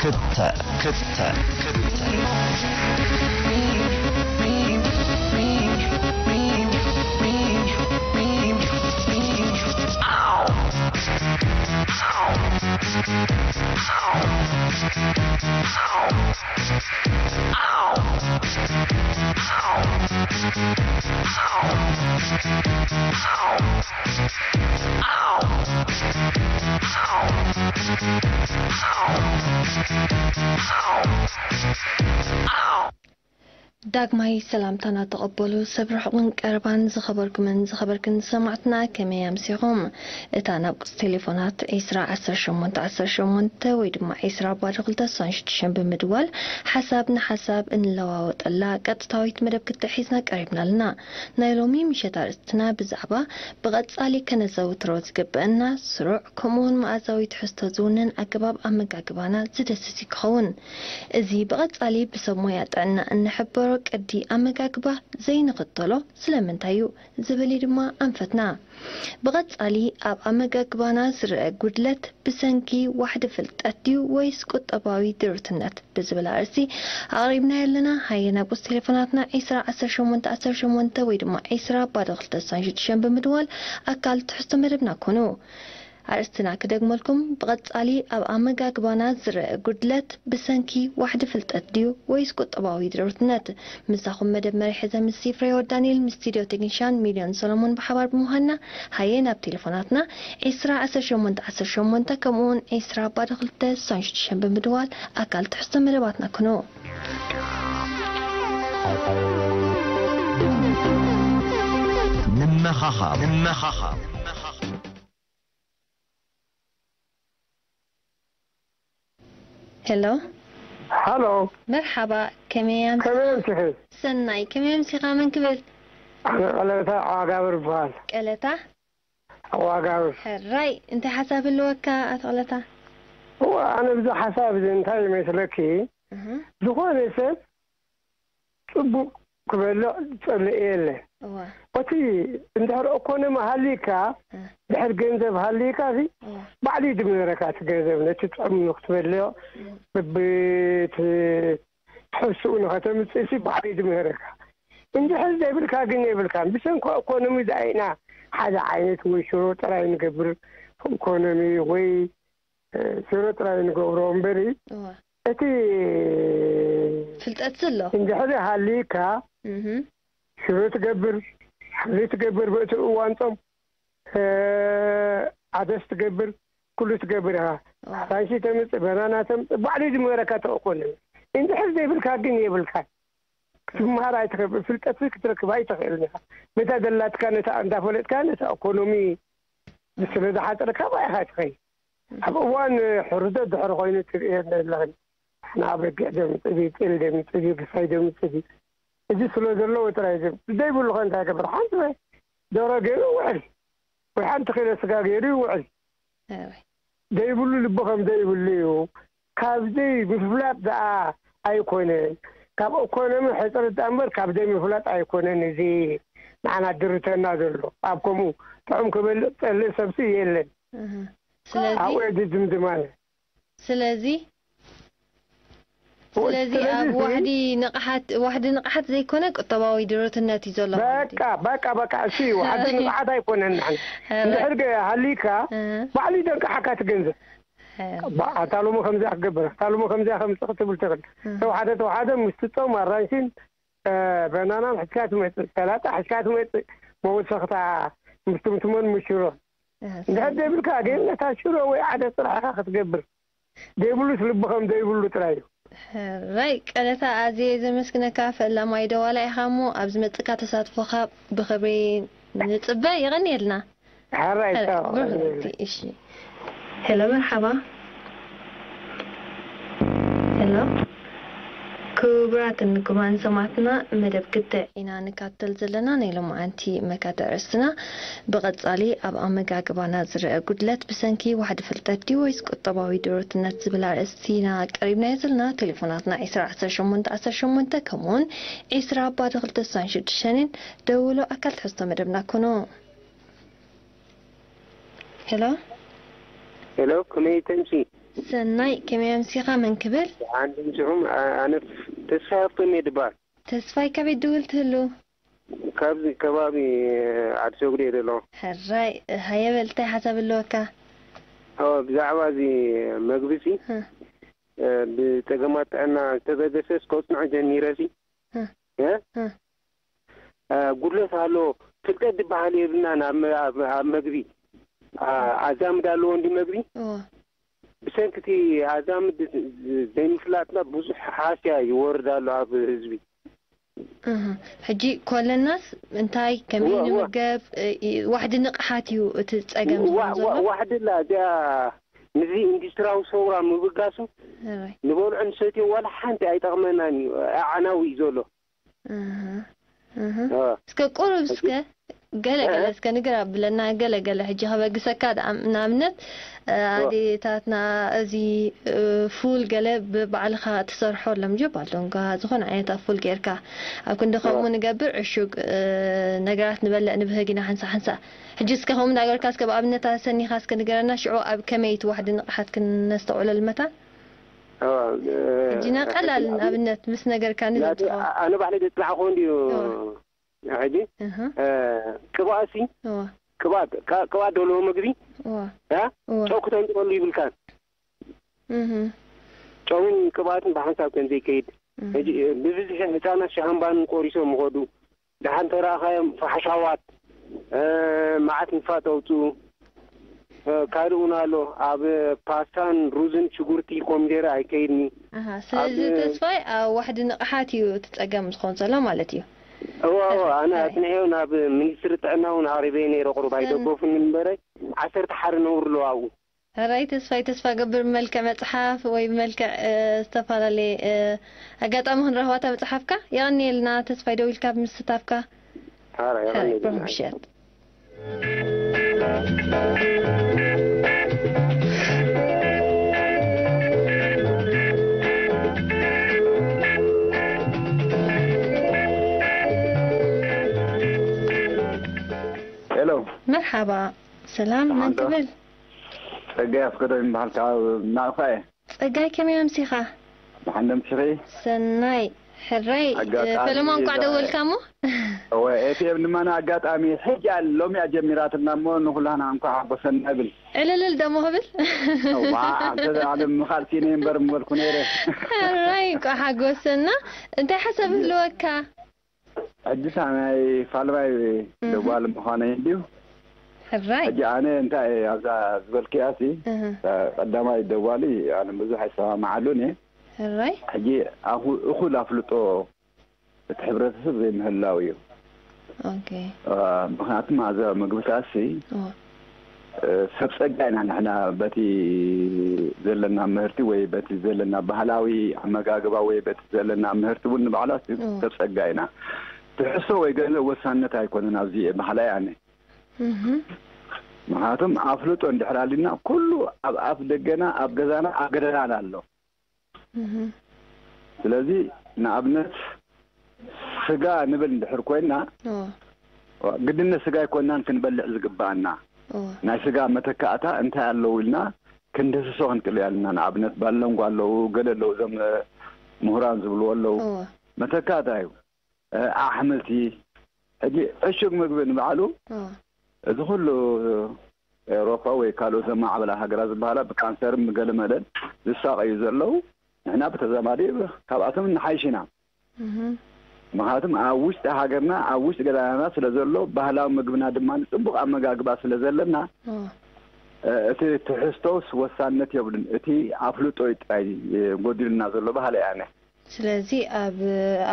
ክተ ክተ ክተ ዳግማይ ሰላምታና ተቐበሉ ሰብ ርሑቕን ቀረባን ዝኸበርኩምን ዝኸበርክን ሰማዕትና ከመይ ኣምሲኹም? እታ ናብ ቅጽ ቴሌፎናት ዒስራ ዓሰርተ ሸሞንተ ዓሰርተ ሸሞንተ ወይ ድማ ዒስራ ባዶ ክልተ ስሳን ሽዱሽተን ብምድዋል ሓሳብ ንሓሳብ እንለዋወጠላ ቀጥታዊት መደብ ክትዕ ሒዝና ቀሪብና ኣለና። ናይ ሎሚ ምሸት ኣርእስትና ብዛዕባ ብቐጻሊ ከነዘውትሮ ዝግበአና ስሩዕ ከምኡውን መኣዛዊ ትሕዝቶ ዝውንን ኣገባብ ኣመጋግባና ዝደስስ እዩ ክኸውን። እዚ ብቐጻሊ ብሰብ ሞያ ጥዕና እንሕበሮ ቅዲ ኣመጋግባ ዘይንኽተሎ ስለምንታይ እዩ ዝብል እዩ ድማ ኣንፈትና። ብቐጻሊ ኣብ ኣመጋግባና ዝረአ ጉድለት ብሰንኪ ዋሕዲ ፍልጠት ድዩ ወይስ ቁጠባዊ ድሩትነት ብዝብል ኣርእስቲ ኣቕሪብናዮ ኣለና። ሃየ ናብ ቁጽሪ ቴሌፎናትና ዒስራ ዓሰርተ ሸሞንተ ዓሰርተ ሸሞንተ ወይ ድማ ዒስራ ባዶ ክልተ ስሳን ሽዱሽተን ብምድዋል ኣካል ትሕዝቶ መደብና ኩኑ። ኣርእስትና ክደግመልኩም፣ ብቐጻሊ ኣብ ኣመጋግባና ዝረአ ጉድለት ብሰንኪ ዋሕዲ ፍልጠት ድዩ ወይስ ቁጠባዊ ድሩትነት? ምሳኹም መደብ መሪሐ ዘምሲ ፍሬህይወት ዳንኤል ምስ ስቱድዮ ቴክኒሻን ሚልዮን ሰሎሞን ብሓባር ብምዃንና፣ ሃየ ናብ ቴሌፎናትና ዒስራ ዓሰርተ ሸሞንተ ዓሰርተ ሸሞንተ ከምኡውን ዒስራ ባዶ ክልተ ስሳን ሽዱሽተን ብምድዋል ኣካል ትሕዝቶ መደባትና ኩኑ። ንመኻኻር ንመኻኻር ሄሎ። ሃሎ። መርሓባ፣ ከመይ ኣምሲ? ከመይ ኣምሲኺ? ሰናይ፣ ከመይ ኣምሲኻ? መን ክብል? ኣነ ቀለታ ዋጋብር ይበሃል። ቀለታ? ዋጋብር። ሕራይ፣ እንታይ ሓሳብ ህልወካ ኣቶ ቀለታ? እዋ፣ ኣነ ብዙ ሓሳብ እዚ እንታይ ይመስለኪ? እህ፣ ዝኾነ ሰብ ጽቡቕ ክበልዕ ዝጸልእ የለ። እዋ፣ እቲ እንድሕር እኮኖሚ ሃልይካ፣ እህ፣ ድሕር ገንዘብ ሃልይካ ሲ እዋ፣ ባዕሉ እዩ ዝምህረካ እቲ ገንዘብ ነቲ ጥዑም ንክትበልዮ እህ፣ ብብት ትሕስኡ ንኸተምፅእ ሲ ባዕሉ እዩ ዝምህረካ። እንድሕር ዘይብልካ ግን የብልካን። ብሰንኮ እኮኖሚ ዳኢና ሓደ ዓይነት ወይ ሽሮ ጥራይ ንገብር እኮኖሚ ወይ ሽሮ ጥራይ ንገብሮ እምበሪ እዋ፣ እቲ ፍልጠት ዘሎ። እንድሕር ሃልይካ እህ፣ ሽሮ ትገብር፣ ሓምሊ ትገብር፣ በእቲ እዋን ጾም ዓደስ ትገብር፣ ኩሉ ትገብር ኢኻ። እዋ፣ ኣራንሺ ተምጽእ፣ በናና ተምጽእ፣ ባዕሉ እዩ ዝምህረካ ተእኮነ። እንድሕር ዘይብልካ ግን የብልካ። ክትምሃር ኣይትኽእል፣ ፍልጠት ክትረክብ ኣይትኽእልን ኢኻ። ነታ ደላትካ፣ ነታ እንዳፈለጥካ፣ ነታ እኮኖሚ ስለ ዝሓጸረካ፣ ብኣኻ ትኸይድ። ኣብ እዋን ሕሩዘ ድሕሪ ኮይኑ ትርእየን ኣለኽን። ንዓ በጊዕ ደምጽእ ድዩ፣ ጤል ደምጽእ ድዩ፣ ግሳይ ደምጽእ ድዩ? እዚ ስለ ዘለዎ ጥራይ እዩ። ዘይብሉ ኸ እንታይ ይገብር? ሓንቲ ደሮ ገይሩ ይውዕል፣ ወይ ሓንቲ ኪሎ ስጋ ገይሩ ይውዕል። እወ። ዘይብሉ ልቢ ከም ዘይብሉ እዩ። ካብ ዘይምፍላጥ ደኣ ኣይኮነን፣ ካብ እኮኖሚ ሕጽረት ደኣ እምበር ካብ ዘይምፍላጥ ኣይኮነን። እዚ ንዓና ድርተና ዘሎ ኣብ ከምኡ ጥዑም ክበልዕ ዝጸልእ ሰብሲ የለን። እህ። ስለዚ ኣብኡ እየ ዝድምድማነ። ስለዚ ስለዚ ስለዚ ኣብ እዚ ዋሕዲ ንቕሓት ዋሕዲ ንቕሓት ዘይኮነ ቁጠባዊ ድሩትነት እዩ ዘሎ ማለት እዩ። በቃ በቃ በቃ እሱ እዩ። ሓዲ ንቕሓት ኣይኮነን። ንሕና ሕረ- እንድሕር ገ- ሃሊካ እህ። ባዕሉ ይደንቅሓካ እቲ ገንዘብ። ሕረ- ባ- ኣታ ሎሚ ከምዚኣ ክገብር፣ ኣታ ሎሚ ከምዚኣ ከምፅእ ክትብል ትኽእል። እህ። ተውሓደ ተውሓደ ምስቲ ጾም ኣራንሽን እ፣ በናናን ሒዝካ ትመፅእ፣ ሰላጣ ሒዝካ ትመፅእ፣ መወሰኽታ ምስ ትምትሞን ምስ ሽሮን። እህ። እንድሕር ዘይብልካ ግን ነታ ሽሮ ወይ ዓደስ ጥራሕ ኢኻ ክትገብር። ዘይብሉስ ልቢ ከም ዘይብሉ ጥራይ እዩ። ሕራይ ቀለታ ኣዝየ ዘመስግነካ ፈላማይ ደዋላ ኢኻ እሞ ኣብ ዝመጽእካ ተሳትፎኻ ብኽብሪ ንጽበ። የቐንየልና። ሕራይ ሕራይ ቻው። ብሩኽ ለይቲ። እሺ። ሄሎ መርሓባ። ሄሎ ክቡራትን ክቡራን ሰማዕትና መደብ ክትዕ ኢና ንካተል ዘለና። ናይ ሎማዓንቲ መካተ ኣርእስትና ብቐጻሊ ኣብ ኣመጋግባና ዝረአ ጉድለት ብሰንኪ ዋሕዲ ፍልጠት ድዩ ወይስ ቁጠባዊ ድሩትነት ዝብል ኣርእስቲ ኢና ቀሪብናዮ ዘለና። ቴሌፎናትና ዒስራ ዓሰርተ ሸሞንተ ዓሰርተ ሸሞንተ ከምኡውን ዒስራ ባዶ ክልተ ስሳን ሽዱሽተን እየን። ደውሉ ኣካል ትሕዝቶ መደብና ኩኑ። ሄሎ ሄሎ፣ ከመይ ተምሲ? ሰናይ፣ ከመይ ኣምሲኻ? መን ክብል? ደሓን ድምፅኹም? ኣ-፣ ኣነ ተስፋይ ሃብቶም እየ ድበሃል። ተስፋይ፣ ካበይ ትድውል ትህሉ? ካብዚ ከባቢ ዓዲ ሰጉዲ እየ ዘለኹ። ሕራይ፣ ሃየ በል፣ እንታይ ሓሳብ ኣለወካ? ኦ፣ ብዛዕባ እዚ መግቢ ሲ፣ እ። እ፣ ብጸገማት ጥዕና ዝተበገሰስ ከጽንዖ ጀሚረ ሲ፣ እ። እ? እ። እ፣ ጉድለት ኣሎ። ፍልጠት ዝበሃል የብልናን ኣብ መ-፣ ኣብ፣ ኣብ መግቢ። ኣ-፣ ኣዛምድ ኣለዎ እንዲ መግቢ። እወ። ብሰንኪ እቲ ኣዛምድ ዘይምፍላጥና ብዙሕ ሃስያ ይወርድ ኣሎ ኣብ ህዝቢ። እህ፣ ሕጂ ኮለናስ እንታይ፣ ከመይ እወ፣ እወ። ንምገብ፣ እ፣ እ፣ ዋሕዲ ንቕሓት እዩ እቲ ጸገም ዋ-፣ ዝኸውን ዘሎ? ዋ-፣ ዋሕዲ ኣላ እዚኣ፣ ምስዚ ኢንዱስትራዊ ሰውራ ምብጋሱ ሕራይ። ንበልዖ ንሰትዮ ዋላ ሓንቲ ኣይጠቕመናን እዩ፣ ኣዕናዊ እዩ ዘሎ። እህ፣ እህ። አ። እስከ ቁሩብ እስከ ገለ ገለ እህ። እስከ ንግር ኣብለና፣ ገለ ገለ ሕጂ ከበግሰካ ደኣ፣ ንኣብነት፣ እ፣ ኦ። ኣዴታትና እዚ፣ እ፣ ፉል ገለ ብባዕልኻ ትሰርሖ ኣለምጀብ ኣሎ። እንኳ ዝኾነ ዓይነት ኣብ ፉል ጌርካ ኣብ ክንዲ ከምኡ ኦ። ንገብር ዕሹግ፣ እ፣ ነገራት ንበልዕ ንብህግ ኢና ሓንሳ ሓንሳ። ሕጂ እስከ ከምኡ እንዳገበርካ እስከ ብኣብነት ኣሰኒኻ እስከ ንገረና፣ ሽዑ ኣብ ከመይ እቲ ዋሕዲ ንቕሓት ክነስተውዕለሉ መታን? ኦ፣ እ፣ ሕጂ ና ቀላል ሕጂ ንኣብነት ምስ ነገርካኒ ናቲ ዘምጽኦ። ኣ-፣ ኣነ ባዕለይ ዘጽናዕኹ እንድዩ። ኦ። ሕጂ፣ እህ። እ፣ ቅብኣትሲ፣ እወ። ቅብኣት፣ ቃ-፣ ቅብኣት ደለዎ መግቢ፣ እወ። እ? እወ። ጨው ክተንጥረሉ ይብልካን። እህ። ጨውን ቅብኣትን ብሓንሳብ ከም ዘይከይድ። እህ። ሕጂ፣ እ፣ ብብዝሒ ህጻናት ሻህምባንን ቆሪሶም ይኸዱ። ደሓን ተረኣኻዮም ፋሕሻዋት፣ እ፣ መዓት ንፋጥ ኣውጽኡ። እ፣ ካልእ እውን ኣሎ። ኣብ ፓስታን ሩዝን ሽጉርቲ፣ ኮሚደረ ኣይከይድን እዩ። ኣሃ፣ ስለዚ ኣብ ተስፋይ ኣብ ዋሕዲ ንቕሓት እዩ እቲ ጸገም ዝኸውን ዘሎ ማለት እዩ። እወ፣ እወ፣ ኣነ ሕራይ። ኣጽኒሐዮ ናብ ሚኒስትሪ ጥዕና እውን ኣቕሪበዮ ነይረ። ቁሩብ ሰን- ኣይደገፉን እምበረ፣ ዓሰርተ ሓደ ነውሪ ኣለዎ ኣብኡ። ሕራይ ተስፋይ፣ ተስፋ ገብር ብመልክዕ መጽሓፍ ወይ ብመልክዕ፣ እ፣ ዝተፈላለየ፣ እ፣ ኣጋጣሚ ክንረኽባ እታ መጽሓፍካ። የቐንየልና ተስፋይ ደው ኢልካ ብምስታፍካ። ሕራይ፣ ሕራይ፣ የቐንየልና። ብሩኽ ምሸት። ሄሎ። መርሓባ፣ ሰላም፣ መን ደሓን ዶ? ትብል? ጸጋይ ኣስገዶም ይበሃል፣ ካብ ናቕፋ እየ። ጸጋይ፣ ከመይ ኣምሲኻ? ደሓን ዶ ኣምሲኺ? ሰናይ፣ ሕራይ፣ ኣጋጣሚ ፈለማ እንቋዕ እዛ ደወልካ እሞ። እወ፣ ኤፍ ኤም ድማ ንኣጋጣሚ ሕጂ ኣል-፣ ሎሚ እያ ጀሚራትና እሞ ንኹላህና እንኳዕ ሓጎሰና እብል። ዕልልል ደሞ ክብል? እዋ፣ ኣንተ ኣነ ምኻል ሲነ እምበር ምበልኩ ነይረ። ሕራይ፣ እንቋዕ ሓጎሰና። እንታይ ሓሳብ ህልወካ? ሕጂ ሳናይ ፋልማይ እህ። ደዋሊ ምዃነይ እንድዩ። ሕራይ። ሕጂ ኣነ እንታይ ኣብዛ ዝበልክያሲ፣ እህ። ቀዳማይ ደዋሊ ኣነ ብዙሕ ኣይሰማምዓሉን እየ። ሕራይ። ሕጂ ኣኹ-፣ እኹል ኣፍልጦ እቲ ሕብረተሰብ ዘይምህላው እዩ። ኦኬ። አ፣ ምኽንያቱም ኣዛ ምግብታሲ፣ እዎ። እ፣ ሰብ ጸጋ ኢና ንሕና በቲ ዘለና ምህርቲ ወይ በቲ ዘለና ባህላዊ ኣመጋግባ ወይ በቲ ዘለና ምህርቲ እውን ንባዕላስ እዎ። ሰብ ጸጋ ኢና። ትሕዝቶ ወይ ገለ ወሳነት ኣይኮነን ኣብዚ ባህላይ ኣነ። እህ። ምኽንያቱም ኣፍልጦ እንድሕር ኣሊና ኩሉ ኣብ ኣፍ ደገና፣ ኣብ ገዛና፣ ኣብ ገደናን ኣሎ። እህ። ስለዚ ንኣብነት ስጋ ንብል እንድሕር ኮይና፣ እዎ። ግድነት ስጋ ኣይኮናን ክንበልዕ ዝግባኣና። እዎ። ናይ ስጋ መተካእታ እንታይ ኣለዉ ኢልና ክንድህስሶ ክንክእል ኣለና። ንኣብነት ባለንጓ ኣለዉ፣ ገለ ኣለዉ፣ እዞም፣ እ፣ ምሁራን ዝብልዎ ኣለዉ። እዎ። መተካእታ እዩ። እ፣ ኣሕምልቲ፣ ሕጂ ዕሹግ ምግቢ ንባዕሉ እዎ። እዚ ኩሉ ኤውሮፓ ወይ ካልኦት ዘማዕበላ ሃገራት ዝበሃላ ብካንሰርን ብገለመለን ዝሳቐዩ ዘለዉ፣ ንሕና ብተዛማዲ ካብኣቶም ንሓይሽ ኢና። እህ። ምኽንያቱም ኣብ ውሽጢ ሃገርና፣ ኣብ ውሽጢ ገዛናና ስለ ዘሎ፣ ባህላዊ ምግብና ድማ ጽቡቕ ኣመጋግባ ስለ ዘለና፣ እዎ። እ፣ እቲ ትሕዝቶስ ወሳነት የብሉን። እቲ ኣፍልጦ እዩ ጥራይ ጎዲሉና ዘሎ በሃሊ እየ ኣነ። ስለዚ ኣብ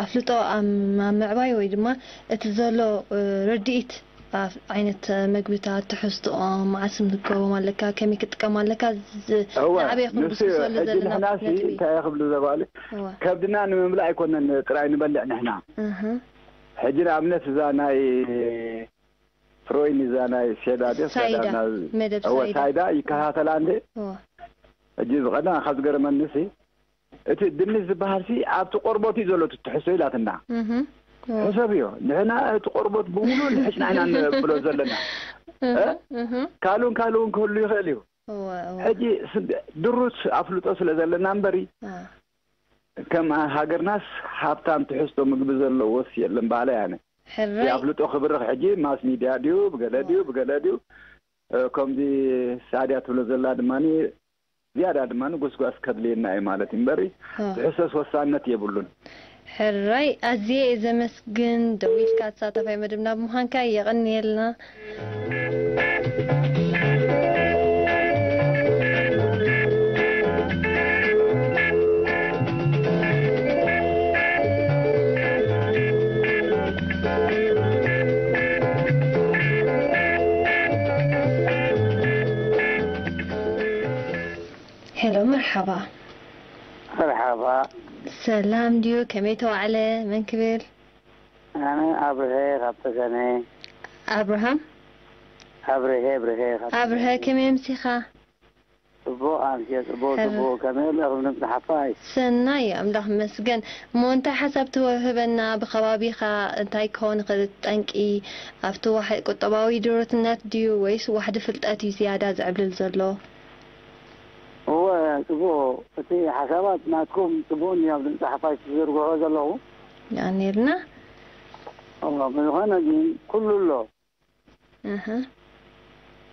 ኣፍልጦ ኣብ፣ ኣብ ምዕባይ ወይ ድማ እቲ ዘሎ፣ እ፣ ርድኢት ኣብ ዓይነት መግብታት፣ ትሕዝቶኦም፣ መዓስ ምትከቦም ኣለካ፣ ከመይ ክትጥቀም ኣለካ፣ ዝ-፣ እወ፣ ዝዓበየ ክንድስክሰሉ ንሱ እዩ። ሕጂ ዘለና ንሕና ሲ ነጥቢ እዩ። እንታይ ክብሉ ዘባሉ? እወ። ከብድና ንምምላእ ኣይኮነን ጥራይ ንበልዕ ንሕና። እህ። ሕጂ ንኣብነት እዛ ናይ ፍሮይን እዛ ናይ ሴዳ ድያ? ሳይዳ፣ ሳይዳ፣ መደብ እወ፣ ሳይዳ። ሳይዳ ይከታተላ እንዴ? እወ። ሕጂ ዝቐዳ ካብ ዝገርመኒ ሲ፣ እቲ ድንሽ ዝበሃል ሲ ኣብቲ ቆርቦት እዩ ዘሎ እቲ ትሕዝቶ ኢላትና። እህ። እወ። ሕሰብ እዮ። ንሕና እቲ ቆርቦት ብምሉእ ንሕጭና ኢና ንብሎ ዘለና። እህ፣ እ? እህ። ካልኡን ካልኡን ክህሉ ይኽእል እዩ። እወ፣ እወ። ሕጂ ስብ-፣ ድሩት ኣፍልጦ ስለ ዘለና እምበሪ፣ አ፣ ከም ሃገርናስ ሃብታም ትሕዝቶ ምግቢ ዘለዎስ የለን በሃላይ ኣነ። እቲ ሕራይ። ኣፍልጦ ክብርኽ ሕጂ ማስ ሚድያ ድዩ፣ ብገለ ድዩ፣ ብገለ ድዩ፣ እ፣ ከምዚ ሳድያ ትብሎ ዘላ ድማ ዝያዳ ድማ ንጉስጓስ ከድልየና እዩ ማለት እዩ እምበሪ፣ አ፣ ትሕዝቶስ ወሳነት የብሉን። ሕራይ። ኣዝየ እየ ዘመስግን ደዊልካ ተሳታፋይ መደብና ብምዃንካ፣ የቐንየልና። ሄሎ፣ መርሓባ። መርሓባ። ሰላም ድዩ? ከመይ ተዋዕለ? መን ክብል? ኣነ ኣብርሀ ካብ ተሰነ። ኣብርሃም? ኣብርሀ፣ ኣብርሀ ካብ ኣብርሀ፣ ተሰነ። ከመይ ኣምሲኻ? ጽቡቕ ኣምስየ፣ ጽቡቕ፣ ሕር- ጽቡቕ። ከመይ ኣለኹም ድምፂ ሓፋሽ? ሰናይ፣ ኣምላኽ ይመስገን። እሞ እንታይ ሓሳብ ትወህበና? ብኸባቢኻ እንታይ ክኸውን ይኽእል ጠንቂ? ኣብቲ ዋሕ-፣ ቁጠባዊ ድሩትነት ድዩ ወይስ ዋሕዲ ፍልጠት እዩ ዝያዳ ዝዕብልል ዘሎ? እወ፣ ጽቡቕ። እቲ ሓሳባት ናትኩም ጽቡቕ እንድዩ ኣብ ድምፂ ሓፋሽ ትዝርግሖ ዘለኹ። የቐንየልና። እወ፣ ብዝኾነ ግን ኩሉ ኣሎ። እህ።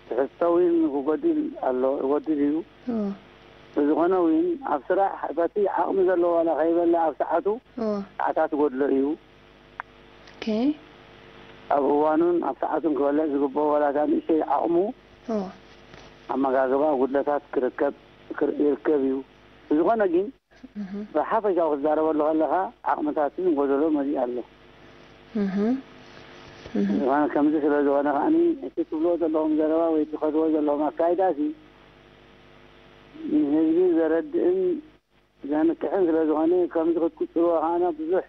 ትሕዝቶ እውን ክጎድል ኣሎ፣ ይጎድል እዩ። ኦ፣ ብዝኾነ እውን ኣብ ስራሕ በቲ ዓቕሚ ዘለዎ ዋላ ከይበልዕ ኣብ ሰዓቱ ኦ፣ ሰዓታት ይጎድሎ እዩ። ኦኬ። ኣብ እዋኑን ኣብ ሰዓቱን ክበልዕ ዝግብኦ ዋላ እታ ንእሽተይ ዓቕሙ ኦ፣ ኣመጋግባ ጉድለታት ክርከብ ክር-፣ ይርከብ እዩ። ብዝኾነ ግን እህ። ብሓፈሻዊ ክትዛረበሉ ከለኻ ዓቕምታትን ጎደሎ መሊእ ኣሎ። እህ። እህ። ዝኾነ ከምዚ ስለ ዝኾነ ከዓኒ እቲ ትብልዎ ዘለኹም ዘረባ ወይ ትኸድዎ ዘለኹም ኣካይዳ ሲ ንህዝቢ ዘረድእን ዘንቅሕን ስለ ዝኾነ ከምዚ ክትቅጽልዎ ከዓና ብዙሕ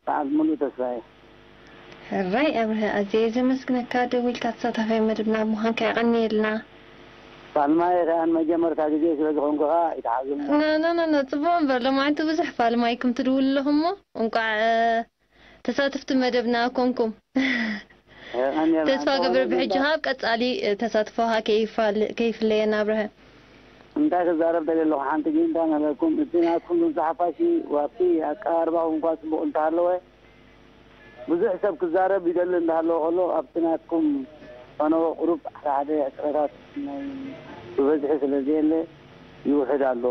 በዓል ሙሉእ ተስፋ እየ። ሕራይ ኣብርሀ፣ ኣዝየ እየ ዘመስግነካ ደዊልካ ተሳታፋይ መደብና ምዃንካ የቐንየልና። ፋልማየ ከኣ ንመጀመርታ ግዜ ስለ ዝኾንኩ ከኣ ይትሓዝኒ። ኖ፣ ኖ፣ ኖ፣ ኖ፣ ጽቡቕ እምበር ሎማዓንቲ ብዙሕ ፋልማይኩም ትድውሉ ኣለኹም እሞ እንቋዕ፣ እ፣ ተሳተፍቲ መደብና ኮንኩም። የቐንየልና። ተስፋ ገብር ብሕጂ ካብ ቀጻሊ፣ እ፣ ተሳትፎኻ ከይፋል-፣ ከይፍለየና ኣብርሀ። እንታይ ክዛረብ ደልየ ኣለኹ፣ ሓንቲ ግን እንታይ ንበለኩም፣ እቲ ናትኩም ድምፂ ሓፋሽ ዋብቲ ኣቀራርባኹም እኳ ጽቡቕ እንተሃለወ፣ ብዙሕ ሰብ ክዛረብ ይደሊ እንዳሃለወ ከሎ፣ ኣብቲ ናትኩም ፈነወ ቁሩብ ሓደ ሓደ ዕጥረታት ናይ ብበዝሒ ስለ ዘየለ ይውሕድ ኣሎ።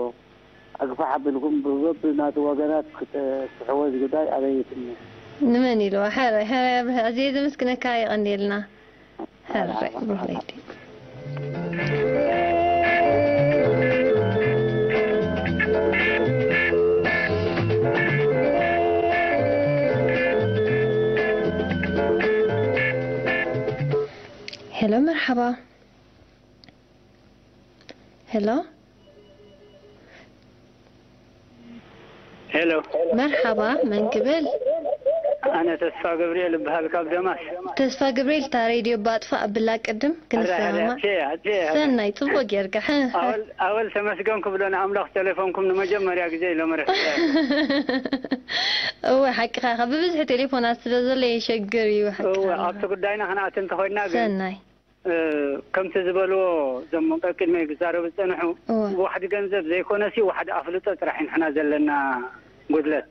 ኣግፋሕ ኣቢልኩም ብበብ ናቱ ወገናት ክተስፍሕዎ እዚ ጉዳይ ኣበይ ይትምነ። ንመን ኢልዋ? ሕራይ፣ ሕራይ ኣብርሀ፣ ኣዝየ ዘመስግነካ፣ የቐንየልና። ሕራይ፣ ብሩኽ ለይቲ። ሄሎ፣ መርሓባ። ሄሎ። ሄሎ። መርሓባ፣ መን ክብል? ኣነ ተስፋ ገብርኤል እበሃል ካብ ደማስ። ተስፋ ገብርኤል፣ እታ ሬድዮ ባጥፋ ኣብላ ቅድም ኣረ፣ ኣረ፣ ክንሰማማዕ። ኣትየ፣ ኣትየ፣ ኣረ። ሰናይ፣ ጽቡቕ ጌርካ። ሕን፣ ሕን። ኣወል፣ ኣወል ተመስገን ክብሎ ንኣምላኽ ቴሌፎንኩም ንመጀመርያ ግዜ ኢሎም ረኺበ። እወ፣ ሓቅኻ ኢኻ። ብብዝሒ ቴሌፎናት ስለ ዘሎ የሸግር እዩ፣ ሓቅኻ እወ፣ ኢኻ። ኣብቲ ጉዳይና ክንኣትን ተኾይንና ግን፣ ሰናይ። እ፣ ከምቲ ዝበልዎ እዞም ቀቅድመይ ክዛረቡ ዝጸንሑ፣ እወ። ዋሕዲ ገንዘብ ዘይኮነሲ ዋሕዲ ኣፍልጦ ጥራሕ ኢና ንሕና ዘለና ጉድለት።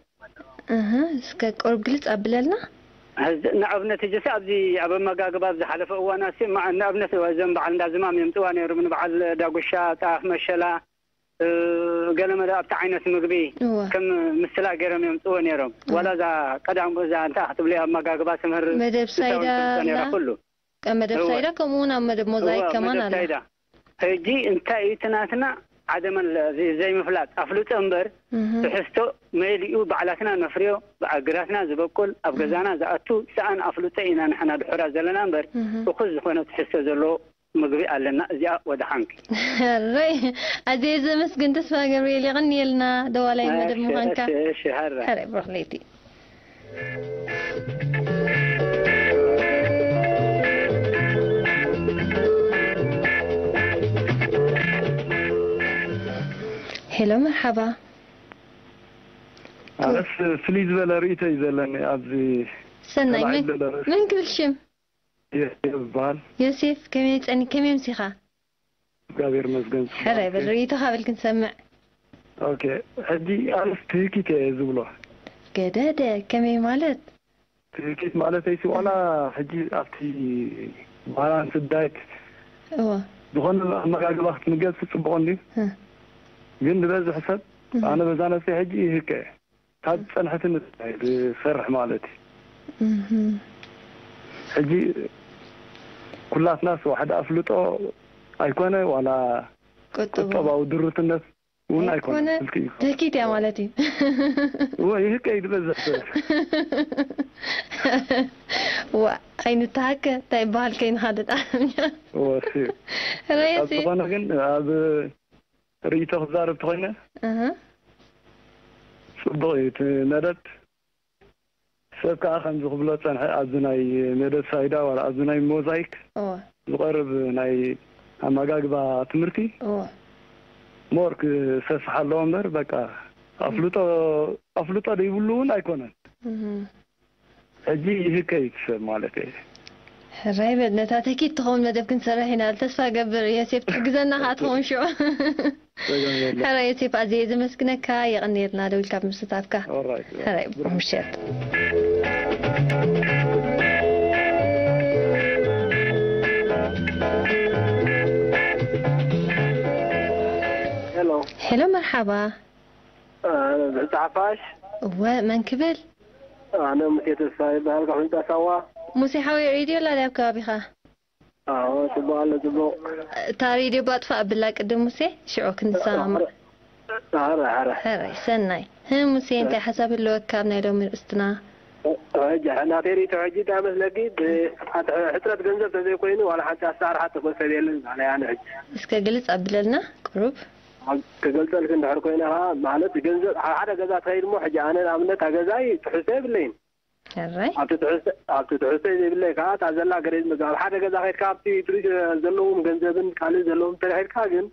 እህ፣ እስከ ቁሩብ ግልጽ ኣብለልና። ሕዚ ንኣብነት ሕጂ ሲ ኣብዚ ኣብ ኣመጋግባ ኣብ ዝሓለፈ እዋናት ሲ፣ ማ-፣ ንኣብነት እዞም በዓል እንዳ ዝማም የምጽዋ ነይሮም፣ ንበዓል ዳጉሻ፣ ጣፍ፣ መሸላ፣ እ፣ ገለመለ ኣብቲ ዓይነት ምግቢ እወ። ከም ምስላ ገይሮም የምጽዎ ነይሮም። እወ። ዋላ እዛ ቀዳም እዛ እንታይ ክትብልያ ኣመጋግባ ትምህር መደብ ሳይዳ ትምጸ ነይራ ኣላ? ኩሉ። ኣብ መደብ እወ። ሳይዳ ከምኡ እውን ኣብ መደብ ሞዛይክ እወ፣ ከማን መደብ ኣላ። ሳይዳ። ሕጂ እንታይ እዩ እቲ ናትና ዓደመን ለ-፣ ዘይ-፣ ዘይምፍላጥ ኣፍልጦ እምበር እህ። ትሕዝቶ መሊኡ ባዕላትና ነፍርዮ ብኣግራትና ዝበቁል ኣብ ገዛና ዝኣቱ ሰኣን ኣፍልጦ ኢና ንሕና ድሑራት ዘለና እምበር እህ። እኹል ዝኾነ ትሕዝቶ ዘለዎ ምግቢ ኣለና። እዚኣ ወደ ሓንኪ። ሕራይ፣ ኣዝየ ዘመስግን ተስፋ ገብርኤል፣ የቐንየልና ደዋላይ መደብ እሺ፣ ምዃንካ። እሺ፣ እሺ፣ ሕራይ። ሕራይ፣ ብሩኽ ለይቲ። ሄሎ፣ መርሓባ። ኣነስ ፍልይ ዝበለ ርእይቶ እዩ ዘለኒ ኣብዚ ሰናይ፣ ተላዒሉ መን፣ ዘሎ ርእሲ። መን ክብል ሽም? ዮሴፍ ዝበሃል። ዮሴፍ፣ ከመይ ጸኒ-፣ ከመይ ኣምሲኻ? እግዚኣብሔር ይመስገን። ሕራይ በል፣ ርእይቶኻ በል ክንሰምዕ። ኦኬ፣ ሕጂ ኣነስ ትህኪት እየ ዝብሎ። ገደደ፣ ከመይ ማለት? ትህኪት ማለተይሲ ዋላ ሕጂ ኣብቲ ባላንስ ዳይት እወ። ዝኾነ ኣመጋግባ ክትምገብ ጽቡቕ እንድዩ። እ። ግን ዝበዝሕ ሰብ እህ። ኣነ በዛ ነብሰይ ሕጂ ይህከ እየ። ካብ ዝጸንሐትኒ ዝሰርሕ ማለት እዩ። እህ። ሕጂ ኩላትናስ ዋሕዲ ኣፍልጦ ኣይኮነ ዋላ ቁጠባዊ። ቁጠባዊ ድሩትነት እውን ኣይኮነ። ኣይኮነ። ክልቲኡ እዩ። ትህኪት እያ ማለት እዩ። እወ፣ ይህከ እዩ ዝበዝሕ ሰብ። ዋ፣ ኣይንተሃከ፣ እንታይ ይበሃል ከይንኻ ደጣ። እወ፣ እሱ እዩ። ረየሲ። ኣብ ዝኾነ ግን ኣብ ርእይቶ ክዛረብ ተኾይነ፣ እህ። ጽቡቕ እዩ እቲ መደብ። ሰብ ከኣ ከምዚ ክብሎ ጸንሐ፣ ኣብዚ ናይ መደብ ሳይዳ ዋላ ኣብዚ ናይ ሞዛይክ እወ። ዝቐርብ ናይ ኣመጋግባ ትምህርቲ እወ። ሞር ክሰፍሕ ኣለዎ እምበር፣ በቃ፣ ኣፍልጦ፣ ኣፍልጦ ዘይብሉ እውን ኣይኮነን። እህ። ሕጂ ይህከ እዩ እቲ ሰብ ማለት እየ። ሕራይ በል፣ ነታ ተኪት ትኸውን መደብ ክንሰርሕ ኢና። ተስፋ ገብር፣ ዮሴፍ፣ ትሕግዘና ከኣ ትኸውን ሽዑ። ጸገም የለን። ሕራይ ዮሴፍ፣ ኣዝየ እየ ዘመስግነካ። የቐንየልና ደዊልካ ብምስታፍካ። ኦራይት። ሕራይ፣ ብሩኽ ምሸት። ሄሎ። ሄሎ፣ መርሓባ። ኣነ ብሕጂ ሓፋሽ። እወ፣ መን ክብል? ኣነ ሙሴ ተስፋ ይበሃል፣ ካብ ሕንጻ ሳዋ። ሙሴ ሓወይ፣ ሬድዮ ኣላ ድያ ኣብ ከባቢኻ? ኣዎ፣ ጽቡቕ ኣሎ፣ ጽቡቕ። እታ ሬድዮ ባጥፋ ኣብላ ቅድም ሙሴ፣ ሽዑ ክንሰማማዕ። ኣረ፣ ኣረ፣ ኣረ። ሕራይ፣ ሰናይ። ህም፣ ሙሴ፣ እንታይ ሓሳብ ህልወካ ኣብ ናይ ሎሚ ርእስትና? ሕጂ፣ ናተይ ርእይቶ ሕጂ እንታይ መስለኪ? ብ-፣ ኣት-፣ ሕጽረት ገንዘብ ተዘይኮይኑ፣ ዋላ ሓንቲ ኣሰራርሓ ጥቕሚ ሰብ የለን፣ ባለያ ኣነ ሕጂ። እስከ ግልጽ ኣብለልና፣ ቁሩብ። ኣብ-፣ ክገልጸልኪ እንድሕር ኮይነ ኸኣ፣ ማለት፣ ገንዘብ፣ ኣብ ሓደ ገዛ ትኸይድ እሞ፣ ሕጂ ኣነ ንኣብነት፣ ኣብ ገዛይ ትሕዝቶ የብለይን። ሕራይ። ኣብቲ ትሕዝቶ፣ ኣብቲ ትሕዝቶ ዘይብለይ ከኣ፣ እታ ዘላ ገሬዝ ምግቢ፣ ኣብ ሓደ ገዛ ኸይድካ፣ ኣብቲ ፍሪጅ ዘለዎም ገንዘብን ካልእ ዘለዎም እንተ ሒዝካ ግን፣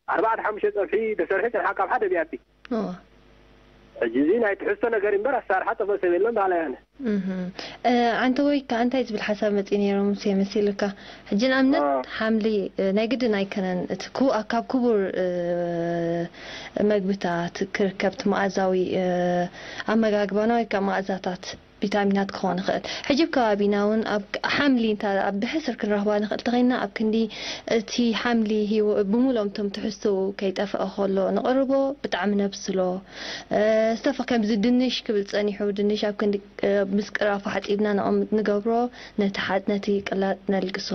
ኣርባዕተ ሓሙሽተ ጸብሒ ተሰርሑ፣ ጨንሓካ ኣብ ሓደ ቢያቲ። እወ። ሕጂ እዚ ናይ ትሕዝቶ ነገር እምበር፣ ኣሰራርሓ ጥቕሚ ሰብ የለን፣ በሃላይ ኣነ። እህ። እ፣ ኣንተ ወይ ከኣ እንታይ ዝብል ሓሳብ መጺኡ ነይሩ፣ ሙሴ፣ መሲልካ? ሕጂ ንኣብነት፣ ኣዎ። ሓምሊ፣ እ፣ ናይ ግድን ኣይከነን፣ እቲ ክቡ-፣ ካብ ክቡር፣ እ፣ መግብታት ክርከብ፣ እቲ መኣዛዊ፣ እ፣ ኣመጋግባና ወይ ከኣ መኣዛታት ቪታሚናት ክኸውን ይኽእል። ሕጂ ኣብ ከባቢና እውን ኣብ ክ-፣ ሓምሊ እንተ ኣብ ብሕስር ክንረኽባ ንኽእል እንተኾይንና፣ ኣብ ክንዲ እቲ ሓምሊ ህይወ-፣ ብምሉኦም እቶም ትሕዝቶኡ ከይጠፍአ ከሎ ንቕርቦ፣ ብጣዕሚ ነብስሎ። እ፣ ዝተፈ-፣ ከምዚ ድንሽ ክብል ጸኒሑ፣ ድንሽ ኣብ ክንዲ፣ እ፣ ምስ ቅራፉ ሓጺብና ነቐምጥ ንገብሮ፣ ነቲ ሓ-፣ ነቲ ቅላጥ ነልግሶ።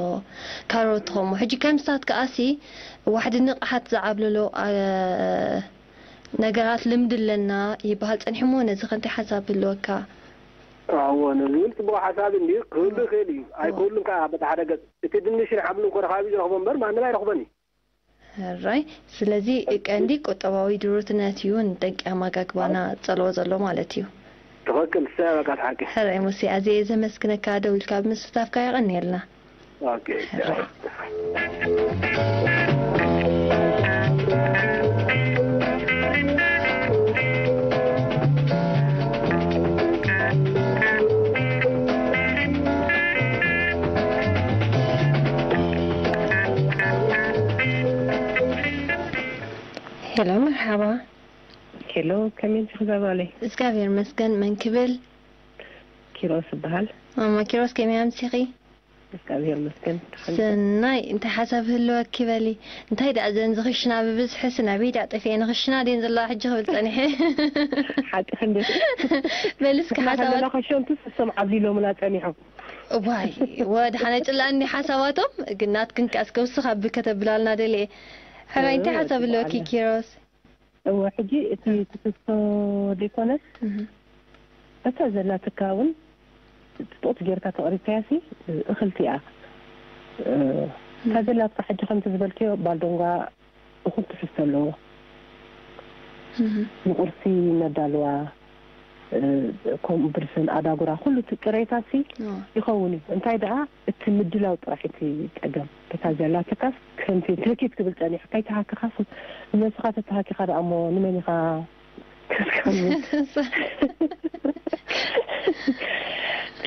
ካሮት ከምኡ። ሕጂ ከም ንሳት ከኣሲ፣ ዋሕዲ ንቕሓት ዝዓብለሎ፣ እ፣ ነገራት ልምዲ ኣለና ይበሃል ጸኒሑ እሞ፣ ነዚ ከ እንታይ ሓሳብ ህልወካ? ኣዎ፣ ንዝብል ጽቡቕ ሓሳብ እንድዩ፣ ክህሉ ይኽእል እዩ። ኣዎ። ኣይክህሉን ከኣ በቲ ሓደ ገጽ። እቲ ድንሽን ሓምልን እኮ ረኻቢ ዝረኽቦ እምበር ማንም ኣይረኽቦን እዩ። ሕራይ። ስለዚ ቀንዲ ቁጠባዊ ድሩትነት እዩ ንጠንቂ ኣመጋግባና ጸልዎ ዘሎ ማለት እዩ። ትኽክል፣ እሰይ፣ በቃ፣ እቲ ሓቂ። ሕራይ ሙሴ፣ ኣዝየ እየ ዘመስግነካ ደዊልካ ብምስታፍካ፣ የቐንየልና። ኦኬ። ሄሎ፣ መርሓባ። ሄሎ፣ ከመይ እንዲኺ ዛባለይ? እግዚኣብሔር ይመስገን። መን ክብል? ኪሮስ እበሃል። ማማ ኪሮስ፣ ከመይ ኣምሲኺ? እግዚኣብሔር ይመስገን። ሰናይ፣ እንታይ ሓሳብ ህልወኪ በሊ? እንታይ ደኣ ዘን ዝኽሽና ብብዝሒ ስናበይ ደኣ ጠፊኤን ንኽሽና ደን ዘለዋ ሕጂ ክብል ጸኒሐ። ሓቂ ክንዲ። በሊ እስኪ ንሕና ሓሳባት ከለና ከሸንቱ ስሶም ዓብሊሎምና ጸኒሖም። ዋይ፣ ወድሓነ ጭላኒ ሓሳባቶም፣ ግን ናትክን ከኣ እስከ ውስኽ ኣቢ ከተብላልና ደልየ። ሕራይ፣ እንታይ እ፣ ሓሳብ ህልወኪ ጽቡቕ ኣለ። ኪሮስ? እወ፣ ሕጂ እቲ ትሕዝቶ ደይኮነስ፣ እህ። እታ ዘላትካ እውን ጽቡቕቲ ጌርካ ተቕሪብካያሲ እኽልቲ እያ። እ፣ እታ እህ። ዘላትካ ሕጂ ከምቲ ዝበልክዮ ባልዶንጓ እኹል ትሕዝቶ ኣለዎ። እህ። ንቁርሲ ነዳልዋ፣ እ፣ ከምኡ ብርስን፣ ኣዳጉራ፣ ኩሉ እቲ ጥሬታሲ እወ። ይኸውን እዩ። እንታይ ደኣ፣ እቲ ምድላው ጥራሕ እቲ ጸገም። እታ ዘላትካስ ከምቲ ተኪት ክብል ጸኒሑ፣ ከይተሃከኻስ፣ ንነብስኻ ተተሃኪኻ ደኣ እሞ ንመን ኢኻ ከስከምን?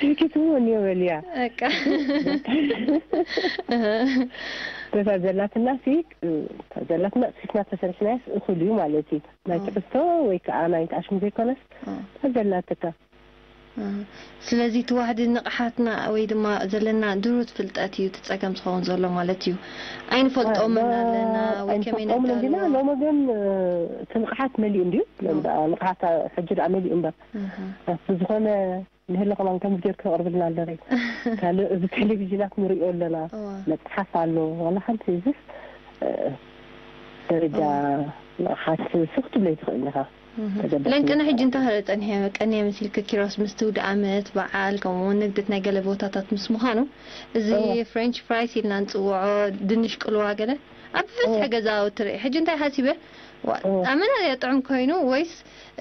ትኪት እውን እኒኦ በልያ። በቃ በታ ዘላትና ሲ ዘላትና ጽሒፍና ተሰሪሕናስ እኹል እዩ ማለት እዩ። ናይ ትሕዝቶ ወይ ከዓ ናይ ተኣሽሙ ዘይኮነስ እታ ዘላትካ። ስለዚ እቲ ዋሕዲ ንቕሓትና ወይ ድማ ዘለና ድሩት ፍልጠት እዩ እቲ ጸገም ዝኸውን ዘሎ ማለት እዩ። ኣይንፈልጦምን ኣለና ወይ ከመይ ኣይንፈልጦምን እንዲና። ነዳልዎ። ሎሚ ግን እቲ ንቕሓት መሊኡ እንድዩ። ንቕሓት ሕጂ ደኣ መሊኡ እምበር ብዝኾነ ንህለ ከማን ከምዚ ጌርኪ ተቕርብልና ኣለኺ። ካልእ እዚ ቴሌቪዥናት ንርእዮ ኣለና። እዋ። መጽሓፍ ኣሎ። ዋላ ሓንቲ እዚስ ደረጃ ንቕሓት ስኽ ትብለይ ትኽእል ኢኻ። ተገባእ ለንቅነ ስምዒት ሕጂ እንታይ ኸለ ጸኒሐ ቀኒየ መሲልክ ኪሮስ፣ ምስቲ ውድ ዓመት በዓል ከምኡ እውን ንግደት ናይ ገለ ቦታታት ምስ ምዃኑ፣ እዚ እወ። ፍሬንች ፍራይስ ኢልና ንጽውዖ ድንሽ ቅልዋ ገለ ኣብ ብብዝሒ እወ። ገዛውቲ ርኢ። ሕጂ እንታይ ሓሲበ፣ ዋ፣ እወ። ኣመና ድያ ጥዑም ኮይኑ ወይስ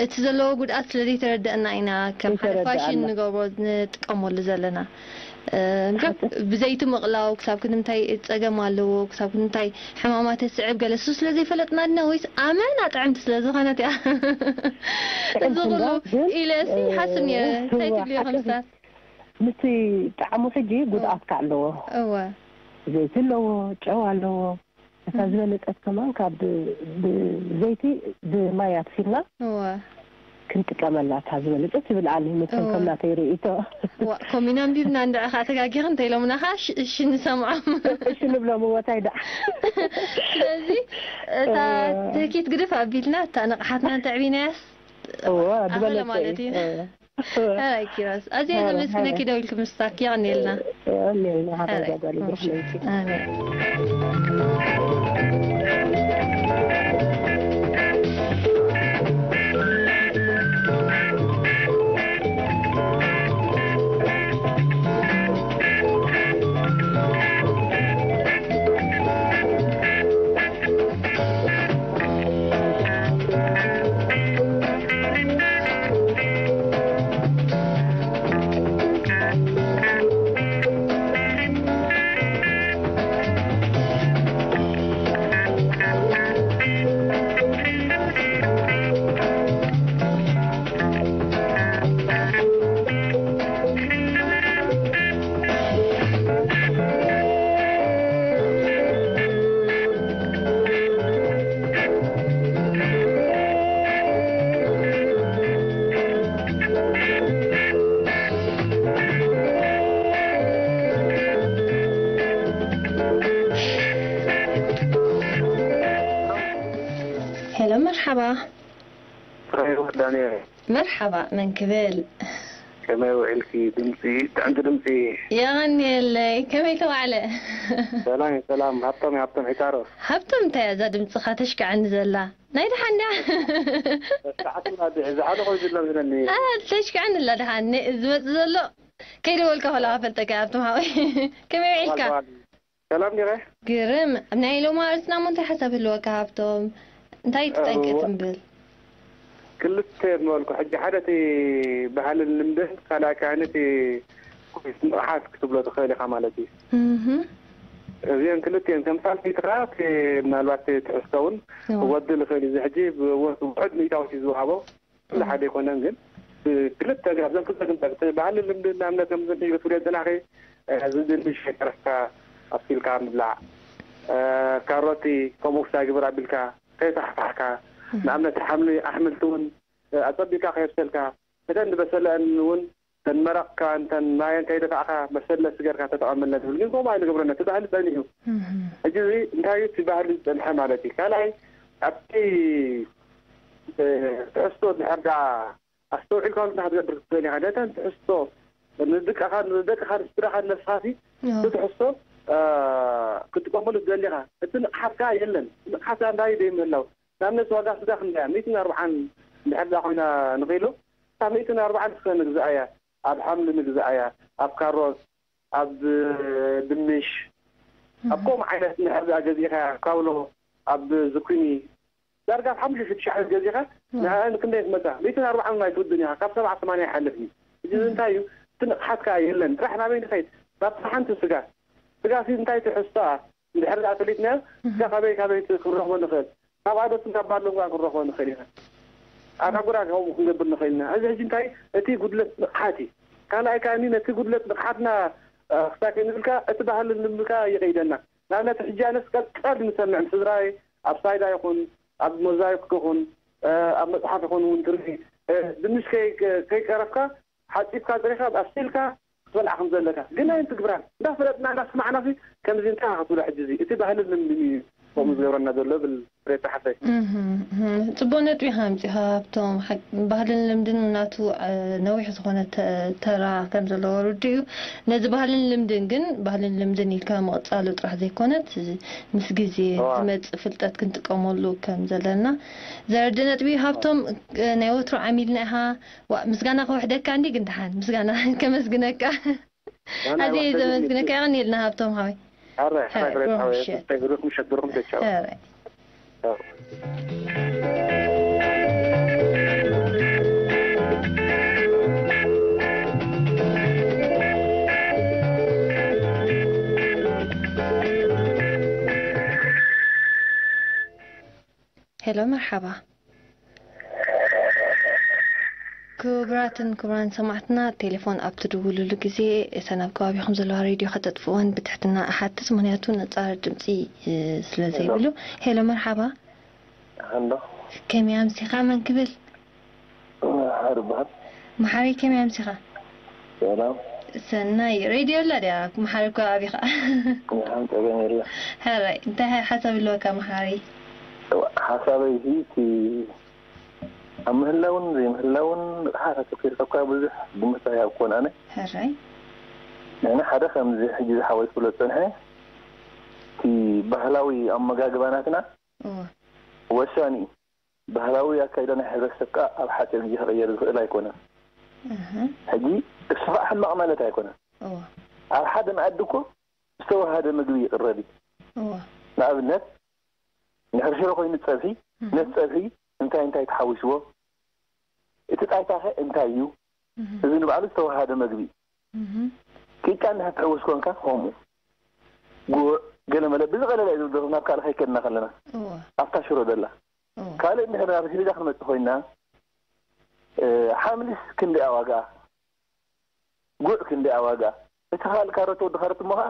እቲ ዘለዎ ጉድኣት ስለ ዘይተረደእና ኢና ከም ሓደ ዘይተረደኣና። ፋሽን ንገብሮ ንጥቀመሉ ዘለና? እምበር ብዘይቲ ምቕላው ክሳብ ክንምታይ ጸገም ኣለዎ፣ ክሳብ ክንምታይ ሕማማት የስዕብ ገለ እሱ ስለ ዘይፈለጥና ድና ወይስ ኣመና ጥዕምቲ ስለ ዝኾነት እያ? እዚ ጥዕምቲ ኩሉ እንዳ ግን፣ ኢለ ሲ እ፣ ሓስብ ነይረ። እንታይ እወ፣ ትብልዮ ሓቂ ከምስታት? ምስቲ ጣዕሙ ሕጂ ጉድኣት ከ ኣለዎ። እወ። ዘይቲ ኣለዎ፣ ጨው ኣለዎ። እታ ዝበለጸት ከማን ካብ ብ-፣ ብዘይቲ ብማይ ኣብሲልና እወ። ክንጥቀመላ እታ ዝበለጸት ይብል ኣነ፣ መቸም እወ። ከም ናተይ ርእይቶ። ዋ፣ ኮሚና ኣንቢብና እንድዒ ኸዓ ተጋጊኽን እንተ ኢሎምና ኸዓ እሺ፣ እሺ ንሰምዖም። እሺ ንብሎም፣ እወ፣ ታይ ደኣ። ስለዚ እታ እወ። ትህኪት ግድፍ ኣቢልና እታ ንቕሓትና እንተዕቢናያስ እወ፣ ኣኸለ ዝበለጸ ማለት እዩ። እዩ። እወ። ሕራይ ኪሮስ፣ ኣዝየ ሕራይ፣ ዘመስግነኪ ሕራይ። ደው ኢልኪ ምስታፍ የቐንየልና። የቐንየልና፣ ሓዳጋ ሕራይ፣ ጓል ምሽ-፣ ይብለኪ። ኣሜን። ሄሎ፣ መርሓባ። ራሄል ዳንኤል። መርሓባ፣ መን ክብል? ከመይ ውዒልኪ? ድምፂ፣ ጥዕምቲ ድምፂ። የቐንየለይ። ከመይ ተዋዕለ? ሰላም፣ ሰላም። ሃብቶም፣ ሃብቶም ዒታሮ። ሃብቶም፣ እንታይ እያ እዛ ድምፅኻ ተሽክዐኒ ዘላ? ናይ ደሓን ድያ? ሰዓትና ድዒ፣ ዝሓለ ኮይኑ ዝሎ ዝለኒ። አ፣ ተሽክዐኒ ኣላ ደሓን። ነ-፣ ዝመፅእ ዘሎ ከይደወልካ ከለኻ ፈልጠካ፣ ሃብቶም ሓወይ። ከመይ ውዒልካ? ዋል፣ ዋል። ሰላም ዲኸ? ግርም። ኣብ ናይ ሎማ ርእስና እሞ እንታይ ሓሳብ ህልወካ፣ ሃብቶም? እንታይ ትጠንቅቕ እወ። ትንብል? ክልተ ምበልኩ። ሕጂ ሓደ እቲ ባህልን ልምድን፣ ካልኣይ ከኣ ነቲ ንቕሓት ክትብሎ ትኽእል ኢኻ ማለት እዩ። እህ። እዚአን ክልቲአን ከም ሳልሰይቲ ከኣ እቲ ምናልባት ትሕዝቶ እውን እወ። ክጎድል ይኽእል እዩ። እዚ ሕጂ ብወ-፣ ውሑድ ሚእታዊት እዩ ዝወሃቦ። ኩሉ ሓደ ኣይኮነን ግን፣ እ፣ ክልተ ግን ኣብዘን ክልተ ግን ጠቅሲ፣ ባህሊ ልምዲ ንኣብነት ከም ዝንሕዩ ክትብልዮ እንተላኺ፣ እ፣ እዚ ድንሽ ከይተረፍካ ኣብሲልካ ምብላዕ፣ እ፣ ካሮቲ ከምኡ ክሳይ ግብር ኣቢልካ ከይተሓሓካ፣ ንኣብነት ሓምሊ ኣሕምልቲ እውን፣ እ፣ ኣጸቢቅካ ከየብሰልካ፣ እተን ዝበሰለአን እውን እተን መረቕካ እንተን ማየን ከይደፋዕካ መሰለሲ ጌርካ ተጠቐመለን ትብል። ግን ከምኡ ኣይንገብረን፣ እቲ ባህሊ ጸኒሑ። ሕጂ እዚ እንታይ እዩ እቲ ባህሊ ዝጸንሐ ማለት እዩ። ካልኣይ ኣብቲ ትሕዝቶ እንድሕር ደኣ ኣስተውዒልካ ንታ ክትገብር ትኽእል ኢኻ። ነተን ትሕዝቶ ንድቃኻ፣ ንደቅኻ፣ ንስድራኻ፣ ንነብስኻሲ እቲ ትሕዝቶ፣ እ፣ ክትጥቀመሉ ትደሊ ኢኻ። እቲ ንቕሓት ከኣ የለን። ንቕሓት ከኣ እንታይ እዩ ዘይምህላው? ንኣብነት ዋጋ ስጋ ክንደይ እያ? ሚእትን ኣርብዓን እንድሕር ደኣ ኮይና ንኽኢሉ፣ እታ ሚእትን ኣርብዓን እስከ ንግዝኣ እያ። ኣብ ሓምሊ ንግዝኣ እያ። ኣብ ካሮት፣ ኣብ ድንሽ፣ ኣብ ከምኡ ዓይነት እንድሕር ደኣ ገዚእካ፣ ካውሎ፣ ኣብ ዙኪኒ፣ ዳርጋ ኣብ ሓሙሽተ ሽዱሽተ ዓይነት ገዚእካ፣ ንዕኣን ክንደይ ትመጻ? ሚእትን ኣርብዓን ናይ ትውድን ኢኻ፣ ካብ ሰብዓ ሰማንያ ኣይሓልፍን እዩ። ሕጂ እዚ እንታይ እዩ? እቲ ንቕሓት ከኣ የለን። ጥራሕ ናበይ ንኸይድ? ናብታ ሓንቲ ስጋ። ስጋሲ እንታይ ትሕዝቶኣ? እንድሕር ደኣ ፈሊጥናዮ፣ ስጋ ካበይ ካበይ ክንረኽቦ ንኽእል? ካብ ኣዶ ስጋ ባሎም ከኣ ክንረኽቦ ንኽእል ኢና። ኣጋጉራ ከምኡ ክንገብር ንኽእል ኢና። እዚ ሕጂ እንታይ? እቲ ጉድለት ንቕሓት እዩ። ካልኣይ ከኣኒ ነቲ ጉድለት ብቕዓትና ክሳይ ከይንብልካ እቲ ባህልን ልምድካ ይቐይደና። ንኣብነት ሕጂ ኣነስ ቀልቀል ንሰምዕ ስድራይ ኣብ ሳይዳ ይኹን ኣብ ሞዛይክ ይኹን ኣብ መፅሓፍ ይኹን እውን ትርኢ ድንሽ ከይቀረፍካ ሓፂብካ ፅሪኻ ኣብሲልካ ክትበልዓ ከም ዘለካ ግን ኣይንትግብራን እንዳፈለጥና እንዳስማዕና ከምዚ እንታይ ክትብሎ ሕጂ እዚ እቲ ባህልን ልምድን እዩ ከምኡ ዝገብረና ዘሎ ብል ሬታ ሓፍተይ። ጽቡቅ ነጥቢ ኢኻ ኣምጺኻ ሃብቶም። ሓቅ-፣ ባህልን ልምድን ናቱ፣ እ፣ ነዊሕ ዝኾነ ተ-፣ ተራ ከም ዘለዎ ርዱእ እዩ። ነዚ ባህልን ልምድን ግን፣ ባህልን ልምድን ኢልካ ምቕጻሉ ጥራሕ ዘይኮነት፣ ምስ ግዜ እዋ። ዝመጽእ ፍልጠት ክንጥቀመሉ ከም ዘለና ዘረድእ ነጥቢ እዩ። ሃብቶም፣ እ፣ ናይ ወትሩ ዓሚልና ኢኻ። ዋ፣ ምስጋና ከውሕደካ እንዲ ግን ደሓን ምስጋና ከመስግነካ። ኣነ ኣዝየ እየ ወሕደት ዘመስግነካ። የቐንየልና ሃብቶም ሓወይ። ኣረ፣ ኣረ፣ ኣረ፣ ብሩኽ ኣረ፣ ምሸት። ኣረ፣ ምሸት፣ ብሩኽ ምሸት፣ ቻው። ኣረ። ቻው። ሄሎ፣ መርሓባ። ክቡራትን ክቡራን ሰማዕትና፣ ቴሌፎን ኣብ ትድውሉሉ ግዜ፣ እተን ኣብ ከባቢኹም ዘለዋ ሬድዮ ከተጥፍኡወን ብትሕትና እሓትት፣ ምኽንያቱ ነጻሪ ድምጺ፣ እ፣ ስለ ሄሎ። ዘይብሉ። ሄሎ፣ መርሓባ። ሃሎ። ከመይ ኣምሲኻ? መን ክብል? መሓሪ ይበሃል። መሓሪ፣ ከመይ ኣምሲኻ? ሰላም። ሰናይ። ሬድዮ ኣላ ድያ? መሓሪ እኮ ኣቢኻ። ንሓን ጸገም የለ። ሕራይ፣ እንታይ ሓሳብ ኣለወካ መሓሪ? ሓሳበይ እዚ እቲ ኣብ ምህላውን ዘይምህላውን ንቕሓት ኣተኲርካ እኳ ብዙሕ ግምት ኣይሃብኩን ኣነ። ሕራይ። ንሕና ሓደ ከምዚ ሕጂ ዝሓወይ ክብሎ ዝጸንሐ፣ እቲ ባህላዊ ኣመጋግባ ናትና እወ። ወሳኒ እዩ። ባህላዊ ኣካይዳ ናይ ሕብረተሰብ ከኣ ኣብ ሓጺር ግዜ ክቕየር ዝኽእል ኣይኮነን። እህ። ሕጂ እሱ ከኣ ሕማቕ ማለት ኣይኮነን። እወ። ኣብ ሓደ መኣዲ እኮ ዝተወሃደ ምግቢ ይቕረብ እዩ። እወ። ንኣብነት፣ እንድሕር ሽሮ ኮይኑ ጸብሒ፣ እህ። ነቲ ጸብሒ እንታይ እንታይ ተሓዊስዎ፣ እቲ ጣይታኸ እንታይ እዩ? እህ። እዚ ንባዕሉ ዝተወሃደ መግቢ እዩ። እህ። ቂጫ እንድሕር ትሕውስ ኮንካ ከምኡ። ጉዕ፣ ገለመለ፣ ብዝቐለለ እዩ ዝውደሩ ናብ ካልእ ከይከድና ከለና። እወ። ኣብታ ሽሮ ዘላ። እወ። ካልእ እንድሕር ናብ ኣስቤዛ ክንመጽእ ኮይንና፣ እ፣ ሓምሊስ ክንደያ ዋጋ? ጉዕ ክንደያ ዋጋ? እቲ ካልእ ካሮት፣ ወዲ ካሮት እሞ ኸዓ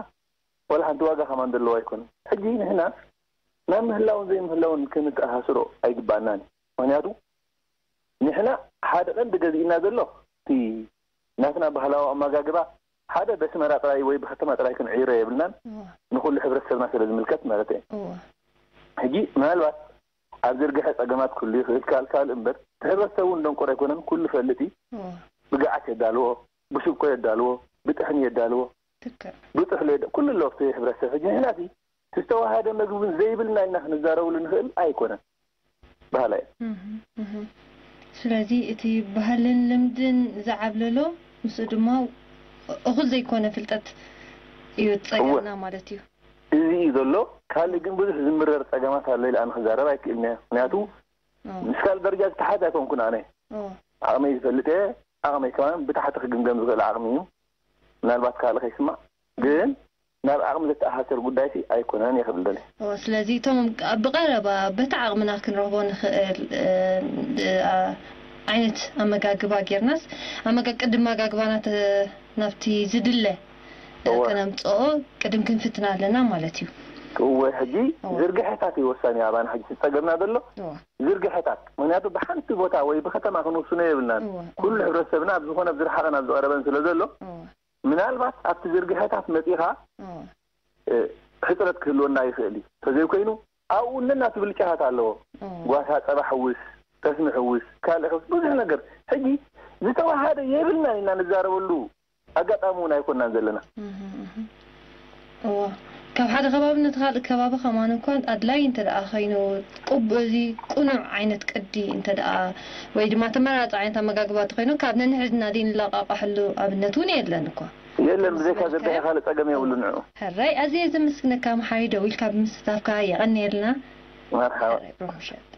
ዋላ ሓንቲ ዋጋ ከማን ዘለዎ ኣይኮነን። ሕጂ ንሕና ናብ ምህላውን ዘይምህላውን ክንተኣሳስሮ ኣይግባእናን እዩ። ምኽንያቱ ንሕና ሓደ ቀንዲ ገዚእና ዘሎ እቲ ናትና ባህላዊ ኣመጋግባ ሓደ በስመራ ጥራይ ወይ ብከተማ ጥራይ ክንዕይሮ የብልናን። እወ። ንኹሉ ሕብረተሰብና ስለ ዝምልከት ማለት እየ። እወ። ሕጂ ምናልባት ኣብ ዝርግሐ ጸገማት ክህሉ ይኽእል፣ ካልእ ካልእ እምበር፣ እቲ ሕብረተሰብ እውን ደንቆሮ ኣይኮነን፣ ኩሉ ይፈልጥ እዩ። እወ። ብገዓት የዳልዎ፣ ብሽኮ የዳልዎ፣ ብጥሕኒ የዳልዎ፣ ትክክል። ብጥሕሎ የዳ-፣ ኩሉ ኣሎ ኣብቲ ሕብረተሰብ። ሕጂ ንሕና እቲ ዝተዋሃደ መግቢ እውን ዘይብልና ኢልና ክንዛረበሉ ንኽእል ኣይኮነን። በሃላይ እየ። እህ፣ እህ። ስለዚ እቲ ባህልን ልምድን ዝዓብለሎ፣ ምስኡ ድማ እኹል ዘይኮነ ፍልጠት እዩ ዝጸገምና እወ። ማለት እዩ። እዚ እዩ ዘሎ። ካልእ ግን ብዙሕ ዝምረር ጸገማት ኣሎ ኢለ ኣነ ክዛረብ ኣይክእልን እየ። ምኽንያቱ እወ። ምስ ካልእ ደረጃ ዝተሓዝ ኣይኮንኩን ኣነ። እወ። ዓቕመይ ዝፈልጥ እየ። ዓቕመይ ከማን ብታሕቲ ክግምገም ዝኽእል ዓቕሚ እዩ። ምናልባት ካልእ ከይስማዕ ግን ናብ ዓቕሚ ዘተኣሳስር ጉዳይሲ ኣይኮነን እየ ክብል ደልየ። እወ፣ ስለዚ እቶም ብ-፣ ብቐረባ በቲ ዓቕምና ክንረኽቦ ንኽእል፣ እ፣ እ፣ ኣ-፣ ዓይነት ኣመጋግባ ጌርናስ፣ ኣመጋ-፣ ቅድም ኣመጋግባና ተ-፣ ናብቲ ዝድለ፣ እ፣ እወ። ከነምጽኦ ቅድም ክንፍትና ኣለና ማለት እዩ። እወ፣ ሕጂ እወ። ዝርግሐታት እዩ ወሳኒ ኣባና ሕጂ ዝጸገምና ዘሎ። እወ። ዝርግሐታት። ምኽንያቱ ብሓንቲ ቦታ ወይ ብከተማ ክንውስኖ የብልናን። እወ። ኩሉ ሕብረተሰብና ኣብ ዝኾነ ኣብ ዝረሓቐን ኣብ ዝቐረበን ስለ ዘሎ፣ እወ። ምናልባት ኣብቲ ዝርግሐታት መጺኻ፣ እወ። እ፣ ሕጽረት ክህልወና ይኽእል እዩ። ተዘይኮይኑ ኣብኡ ነናቱ ብልጫታት ኣለዎ። እወ። ጓሳ ጸባ ሕውስ፣ ጠስሚ ሕውስ፣ ካልእ ሕውስ፣ ብዙሕ ነገር። ሕጂ ዝተዋሃደ የብልናን ኢልና ንዛረበሉ ኣጋጣሚ እውን ኣይኮንናን ዘለና። እህ፣ እህ። እወ። ካብ ሓደ ከባቢ ነቲ ካልእ ከባቢ ከማን እንኳን ኣድላይ እንተ ደኣ ኸይኑ፣ ቅቡእ፣ እዚ ቅኑዕ ዓይነት ቅዲ እንተ ደኣ፣ ወይ ድማ ተመራጺ ዓይነት ኣመጋግባ እንተ ኾይኑ፣ ካብ ነንሕድና ዘይንለቃቐሐሉ ኣብነት እውን የለን እኳ። የለን፣ ብዘይካ ዝርግሐ ካልእ ጸገም የብሉን ንዕኡ። ሕራይ፣ ኣዝየ ዘመስግነካ መሓሪ ደው ኢልካ ብምስታፍካ የቐንየልና። መርሓባ። ሕራይ፣ ብሩኽ ምሸት።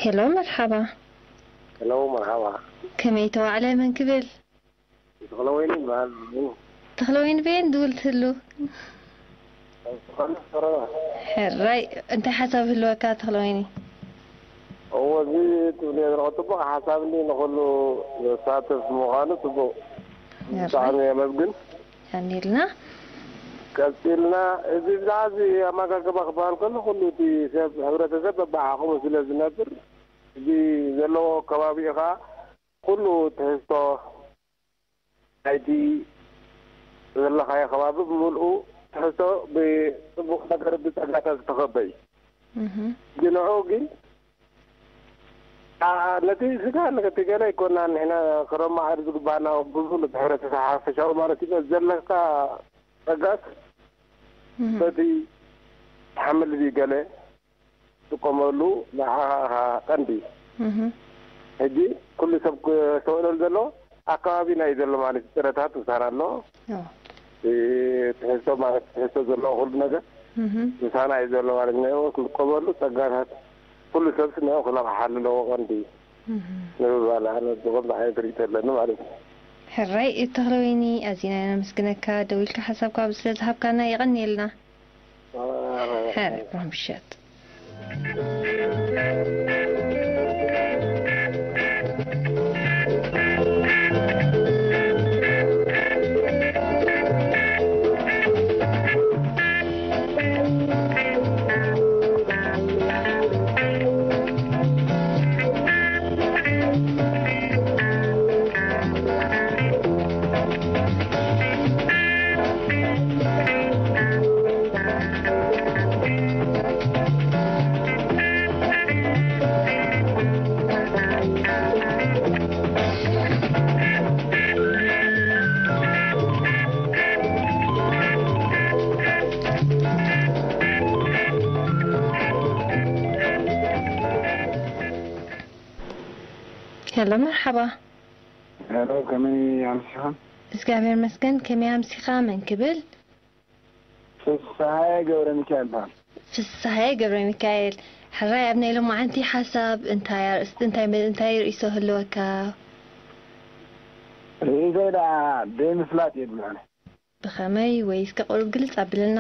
ሄሎ፣ መርሓባ። ሄሎ፣ መርሓባ። ከመይ ተዋዕለ? መን ክብል? ተኽለወይኒ ይበሃል። ተኽለወይኒ በየን ድውል ትህሉ? ሕራይ፣ እንታይ ሓሳብ ህልወካ ተኽለወይኒ? እዎ፣ እዚ ትብልዮ ዘለኹ ጽቡቕ ሓሳብ እንዲ ንኹሉ ዘሳትፍ ምዃኑ ጽቡቕ። ሕራይ። ብጣዕሚ የመስግን። ቀኒልና። ቀጺልና፣ እዚ ብዛዕባ እዚ ኣመጋግባ ክበሃል ከሎ፣ ኩሉ እቲ ሰብ፣ ሕብረተሰብ በብዓቕሙ ስለ ዝነብር፣ እዚ ዘለዎ ከባቢኡ ኸኣ ኩሉ ትሕዝቶ ናይቲ ዘለኻዮ ከባቢ ብምልኡ ትሕዝቶ ብጽቡቕ ነገር ብጸጋታት ዝተኸበ እዩ። እህ። ግንዑ ግን፣ ኣ-፣ ነቲ ስጋ ነቲ ገለ ኣይኮናን ንሕና ክነማዕር ዝግባና ብዙ ነቲ ሕብረተሰብ ሓፈሻዊ ማለት እዩ። ነቲ ዘለካ ጸጋስ እህ። በቲ ትሓምል እዚ ገለ ትጥቀመሉ ንዓኻ ኢኻ ቀንዲ። እህ። ሕጂ ኩሉ ሰብ ክስተውዕለሉ ዘለዎ ኣከባቢና እዩ ዘሎ ማለት እዩ። ጥረታት ምሳና ኣሎ። ኦ። እ፣ ትሕዝቶ ማለት ትሕዝቶ ዘለዎ ኩሉ ነገር እህ። ምሳና እዩ ዘሎ ማለት እዩ። ንዕኡ ክንጥቀመሉ ጸጋታት ኩሉ ሰብስ ንዕኡ ክነቕሓሉ ኣለዎ ቀንዲ እህ። ንምባል ኣነ ብኸምዚ ዓይነት ርእይቶ ኣለኒ ማለት እዩ። ሕራይ ተኽለወይኒ፣ ኣዚና ኢና ነመስግነካ ደዊልካ ሓሳብካ ኣብዚ ስለ ዝሃብካና የቐንየልና። ሕራይ፣ ብሩህ ምሸት። ሄሎ፣ መርሓባ። ሄሎ፣ ከመይ ኣምሲኻ? እግዚኣብሔር ይመስገን። ከመይ ኣምሲኻ? መን ክብል? ፍስሃየ ገብረ ሚካኤል ይበሃል። ፍስሃየ ገብረ ሚካኤል። ሕራይ፣ ኣብ ናይ ሎማዓንቲ ሓሳብ እንታይ ኣርእስቲ፣ እንታይ መ-፣ እንታይ ርእይቶ ህልወካ? ርእይቶይ ደኣ ደይ ምፍላጥ እየ ዝብል ኣነ። ብኸመይ? ወይ እስከ ቁሩብ ግልጽ ኣብለና።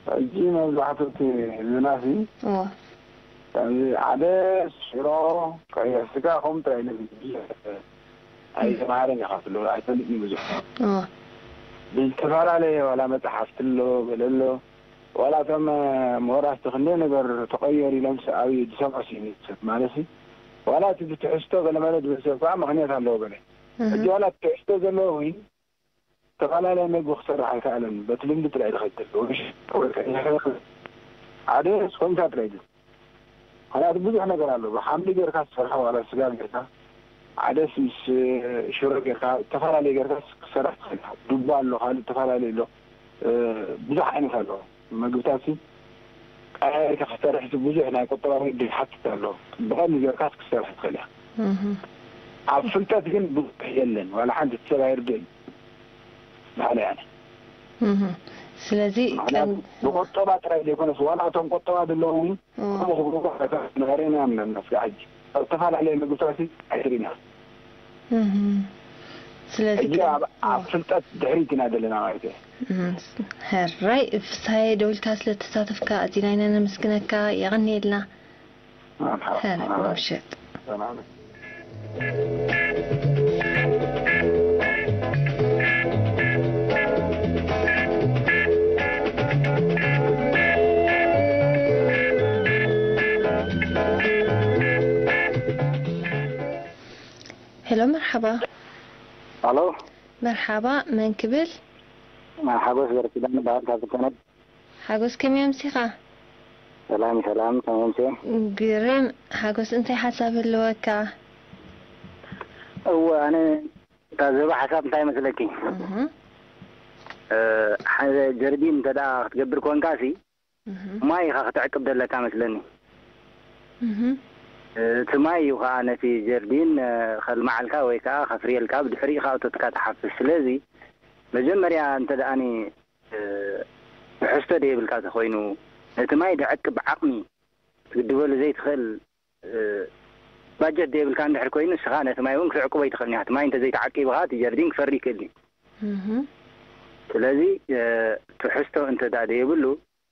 ሕጂ መብዛሕትኡ እቲ ህዝብናሲ እዎ። ከምዚ ሓደ ሽሮ፣ ቀይሕ ስጋ፣ ከምኡ ጥራይ ኢሉ ዝብል ኣይተማሃረን እዩ፣ ካብቲ ሎ-፣ ኣይፈልጥን ብዙሕ። እዎ። ብዝተፈላለየ ዋላ መጽሓፍቲ ኣሎ፣ ገለ ኣሎ። ዋላ እቶም፣ እ፣ ምሁራት ክንደይ ነገር ተቐየሩ ኢሎምስ ኣብይ ዝሰምዖስ እዩ ሰብ ማለትሲ። ዋላ እቲ ብትሕዝቶ ገለ መለ ዝብል ሰብ ከዓ ምኽንያት ኣለዎ ገለ። እህ። ሕጂ ዋላ እቲ ትሕዝቶ ዘለዎ እውን ዝተፈላለየ መግቢ ክሰርሕ ኣይከኣለን። በቲ ልምዲ ጥራይ ዝኸይድ ዘሎ። ወይ ሽ-፣ ወይ ከ-፣ ሓደ ስኮንካ ጥራይ ድዩ? ምኽንያቱ ብዙሕ ነገር ኣሎ። ብሓምሊ ጌርካ ዝሰርሖ ዋላ ስጋ ጌርካ፣ ሓደስ ምስ ሽሮ ጌርካ፣ ዝተፈላለየ ጌርካ ክሰርሕ ትኽእል ኢኻ። ዱባ ኣሎ፣ ካልእ ዝተፈላለየ ኣሎ። እ፣ ብዙሕ ዓይነት ኣሎ። መግብታት ሲ ቀያይርካ ክትሰርሕ ሲ ብዙሕ ናይ ቁጠባዊ ዕድል ይሓትት ኣሎ። ብቐሊል ጌርካ ክትሰርሕ ትኽእል ኢኻ። እህ። ኣብ ፍልጠት ግን ብዙሕ የለን። ዋላ ሓንቲ ሰብ ኣይርድእን። ባዕለይ ኣነ። እህ። ስለዚ ምኽንያቱ ቀን-፣ ብቁጠባ ጥራይ ዘይኮነስ ዋላ እቶም ቁጠባ ዘለዎም እውን እዎ። ከምኡ ክብሉ እኳ ኣይከኣሉን። ነጋሪና እዮም ነናስጋ ሕጂ። ኣብ ዝተፈላለየ መግብታት ሲ ኣይትርእይና። እህ። ስለዚ ሕጂ ቀን-፣ ኣብ፣ ኣብ እዎ። ፍልጠት ድሕሪት ኢና ዘለና ማለት እዩ። እህ። ሕራይ ፍስሃየ ደዊልካ ስለ ተሳተፍካ ኣዚና ኢና ነመስግነካ። የቐንየልና። መርሓባ፣ ሕራይ መርሓባ። ምሸት። ሰላም። ሄሎ፣ መርሓባ። ኣሎ። መርሓባ፣ መን ክብል? ሓጎስ በርኪዳን ይበሃል ካብ ዝኾነ። ሓጎስ፣ ከመይ ኣምሲኻ? ሰላም፣ ሰላም፣ ከመይ ኣምስየ? ግርም። ሓጎስ፣ እንታይ ሓሳብ ህልወካ? እወ፣ ኣነ እታ ዝህባ ሓሳብ እንታይ መስለኪ? እህ። እ፣ ሓደ ጀርዲን እንተ ደኣ ክትገብር ኮንካሲ፣ እህ። ማይ ኢኻ ክትዕቅብ ዘለካ መስለኒ። እህ። እ፣ እቲ ማይ እዩ ኸኣ ነቲ ጀርዲን፣ እ፣ ከልማዓልካ ወይ ከኣ ከፍርየልካ፣ ብድሕሪኡ ኸኣ እቶትካ ትሓፍስ። ስለዚ መጀመርያ እንተ ደኣኒ፣ እ፣ ትሕዝቶ ደይብልካ ተኾይኑ፣ ነቲ ማይ ደዕቅብ ዓቕሚ ክትግድበሉ ዘይትኽእል፣ እ፣ በጀት ዘይብልካ እንድሕር ኮይኑ፣ ንስኻ ነቲ ማይ እውን ክትዕቅቦ ኣይትኽእልን ኢኻ። እቲ ማይ እንተዘይተዓቂቡ ኸዓ እቲ ጀርዲን ክፈሪ ይኽእል እዩ። እህ። ስለዚ፣ እ፣ ትሕዝቶ እንተ ደኣ ዘይብሉ፣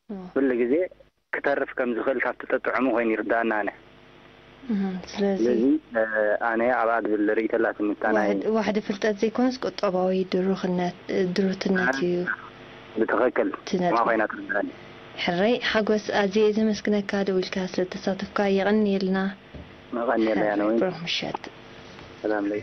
ኦ። ኩሉ ግዜ ክተርፍ ከም ዝኽእል ካብቲ ጠጥዑሙ ኮይኑ ይርዳእና ኣነ። እህ፣ ስለዚ ስለዚ፣ እ፣ ኣነ ኣብኣ ዝብል ርእይቶ ኣላትኒ፣ እታ ናይ ዋሕድ-፣ ዋሕዲ ፍልጠት ዘይኮነስ ቁጠባዊ ድሩኽነት፣ እ፣ ድሩትነት እዩ። ብትኽክል እቲ ነጥቢ። ከማ ኮይና ትርዳእኒ። ሕራይ ሓጎስ፣ ኣዝየ እየ ዘመስግነካ ደዊልካ ስለ ተሳተፍካ፣ የቐንየልና። መቐንየለያ ነው። ሕራይ ብሩኽ ምሸት። ሰላም ለይ።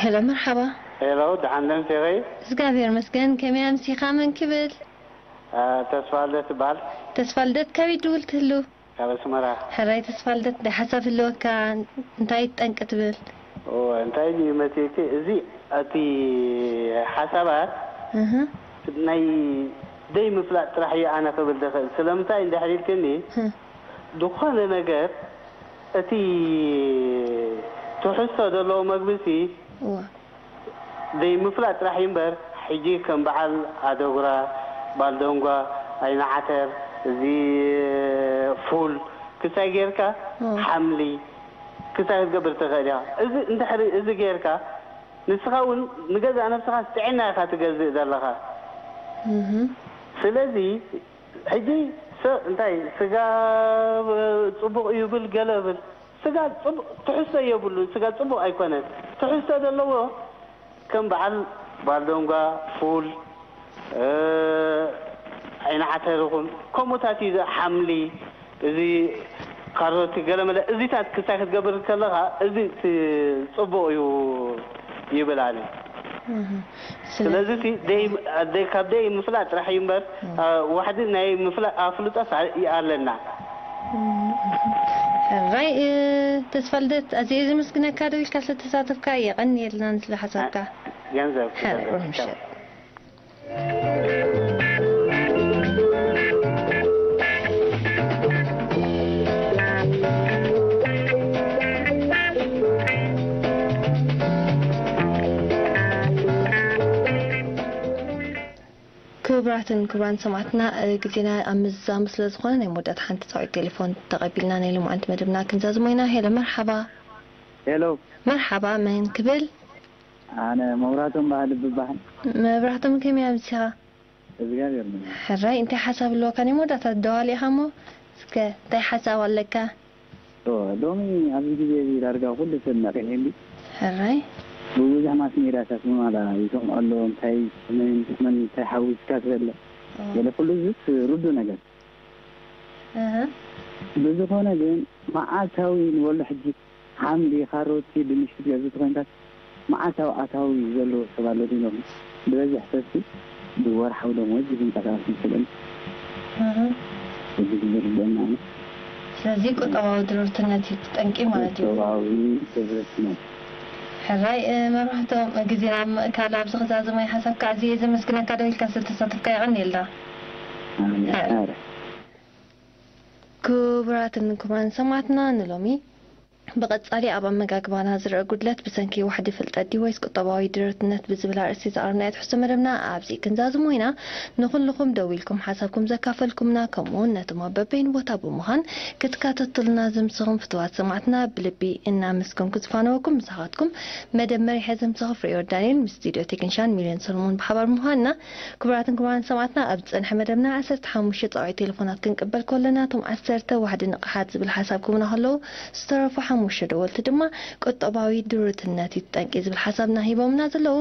ሄሎ፣ መርሓባ። ሄሎ፣ ደሓን ደምሲኺ? እግዚኣብሔር መስገን፣ ከመይ ኣምሲኻ? መን ክብል? አ፣ ተስፋ ልደት እበሃል። ተስፋ ልደት፣ ካበይ ድውል ትህሉ? ካብ ኣስመራ። ሕራይ ተስፋ ልደት፣ እንታይ ሓሳብ ህልወካ? እንታይ ጠንቂ ትብል? ኦ፣ እንታይ ድዩ መጺእኪ? እዚ፣ እቲ ሓሳባት እህ። ናይ ደይ ምፍላጥ ጥራሕ እዩ ኣነ ክብል ዝኽእል። ስለምንታይ እንድሕር ኢልክኒ፣ እህ። ዝኾነ ነገር እቲ ትሕዝቶ ዘለዎ መግብሲ እዋ። ዘይምፍላጥ ጥራሕ እዩ እምበር፣ ሕጂ ከም በዓል ኣደጉራ፣ ባልደንጓ፣ ዓይኒ ዓተር፣ እዚ ፉል ክሳይ ጌርካ፣ እዋ። ሓምሊ ክሳይ ክትገብር ትኽእል ኢኻ። እዚ እንድሕሪ እዚ ጌርካ፣ ንስኻ እውን ንገዛእ ነብስኻ ጥዕና ኢኻ ትገዝእ ዘለኻ። እህ። ስለዚ፣ ሕጂ ሰብ እንታይ ስጋ፣ እ፣ ጽቡቕ እዩ ብል፣ ገለ ብል። ስጋ ጽቡቕ ትሕዝቶ የብሉን፣ ስጋ ጽቡቕ ኣይኮነን። ትሕዝቶ ዘለዎ ከም በዓል ባልደንጓ፣ ፉል፣ እ፣ ዓይኒ ዓተር ይኹን፣ ከምኡታት እዩ፣ ሓምሊ፣ እዚ ካሮት፣ ገለመለ፣ እዚታት ክሳይ ክትገብር ከለኻ፣ እዚ እቲ ጽቡቕ እዩ ይብል ኣነ። እህ፣ ስለዚ ስለዚ እቲ ደይ-፣ ደይ-፣ ካብ ደይ ምፍላጥ ጥራሕ እዩ እምበር፣ እም። አ፣ ዋሕዲ ናይ ምፍላጥ ኣፍልጦስ ኣ-፣ ኣለና። እም፣ እም። ሕራይ፣ እ፣ ተስፋ ልደት፣ ኣዝየ እየ ዘመስግነካ ደው ኢልካ ስለተሳተፍካ፣ የቐንየልና ንስለ ሓሳብካ። አ፣ ገንዘብ፣ ሕራይ፣ ገንዘብ። ሩሑም ምሸት። ክቡራትን ክቡራን ሰማዕትና፣ እ፣ ግዜና ኣብ ምዝዛሙ ስለ ዝኾነ፣ ናይ መወዳእታ ሓንቲ ጻዊት ቴሌፎን ተቐቢልና ናይ ሎማዓንቲ መደብና ክንዛዝሞ ኢና። ሄሎ፣ መርሓባ። ሄሎ። መርሓባ፣ መን ክብል? ኣነ መብራህቶም በዓል እብሃል። መብራህቶም፣ ከመይ ኣምሲኻ? እግዚኣብሔር ይመስገን። ሕራይ፣ እንታይ ሓሳብ ኣለወካ? ናይ መወዳእታ ደዋሊ ኢኻ እሞ፣ እስከ እንታይ ሓሳብ ኣለካ? ኦ፣ ሎሚ ኣብዚ ግዜ እዚ ዳርጋ ኩሉ ሰብ ነቒሑ እንዲ። ሕራይ። ብብዙሕ ማስ ሜድያታት እውን ዋላ ይሰምዖ ኣሎ፣ እንታይ መን፣ መን እንታይ ሓዊስካ ዝበለ። ኦ። ገለ ኩሉ እዚስ ርዱእ ነገር። እህ። ብዝኾነ ግን መዓልታዊ ንበሎ ሕጂ ሓምሊ፣ ካሮቲ፣ ድንሽ ክትገዝእ ተኾይንካስ መዓልታዊ ኣታዊ ዘለዎ ሰብ ኣሎ ዶ ኢሎም ብበዝሒ ሰብሲ ብወርሓዊ ደሞዝ ዝንቀሳቐስ ይመስለኒ። እህ። እዚ ዝርደና ኣነ። ስለዚ ቁጠባዊ ድርርትነት እዩ እቲ ጠንቂ ማለት እዩ። ቁጠባዊ ድርርትነት። ሕራይ፣ እ፣ መብራህቶም፣ ግዜና ኣብ ምእካል ኣብዚ ክዛዘም ናይ ሓሳብካ ኣዝየ ዘመስግነካ ደው ኢልካ ዝተሳተፍካ የቐንየልና። ኣነ፣ ሕራይ። ኣረ። ክቡራትን ክቡራን ሰማዕትና፣ ንሎሚ ብቐጻሊ ኣብ ኣመጋግባና ዝረአ ጉድለት ብሰንኪ ዋሕዲ ፍልጠት ድዩ ወይስ ቁጠባዊ ድርርትነት ብዝብል ኣርእስቲ ዘቕረብናዮ ትሕዝቶ መደብና ኣብዚ ክንዛዝሞ ኢና። ንኹልኹም ደው ኢልኩም ሓሳብኩም ዘካፈልኩምና፣ ከምኡውን ነቶም ኣብ በበይኑ ቦታ ብምዃን ክትከታተሉና ዝምስኹም ፍቱዋት ሰማዕትና ብልቢ እናመስገንኩ ዝፋነወኩም ምሳኻትኩም መደብ መሪሐ ዝምስኹ ፍሬህይወት ዳንኤል ምስ ስቱድዮ ቴክኒሻን ሚልዮን ሰሎሞን ብሓባር ምዃንና። ክቡራትን ክቡራን ሰማዕትና፣ ኣብ ዝጸንሐ መደብና ዓሰርተ ሓሙሽተ ጻውዒት ቴሌፎናት ክንቅበል ከለና፣ እቶም ዓሰርተ ዋሕዲ ንቕሓት ዝብል ሓሳብ ክህቡና ከለዉ፣ ዝተረፉ ሓሙሽተ ደወልቲ ድማ ቁጠባዊ ድሩትነት እዩ ጠንቂ ዝብል ሓሳብና ሂቦምና ዘለዉ።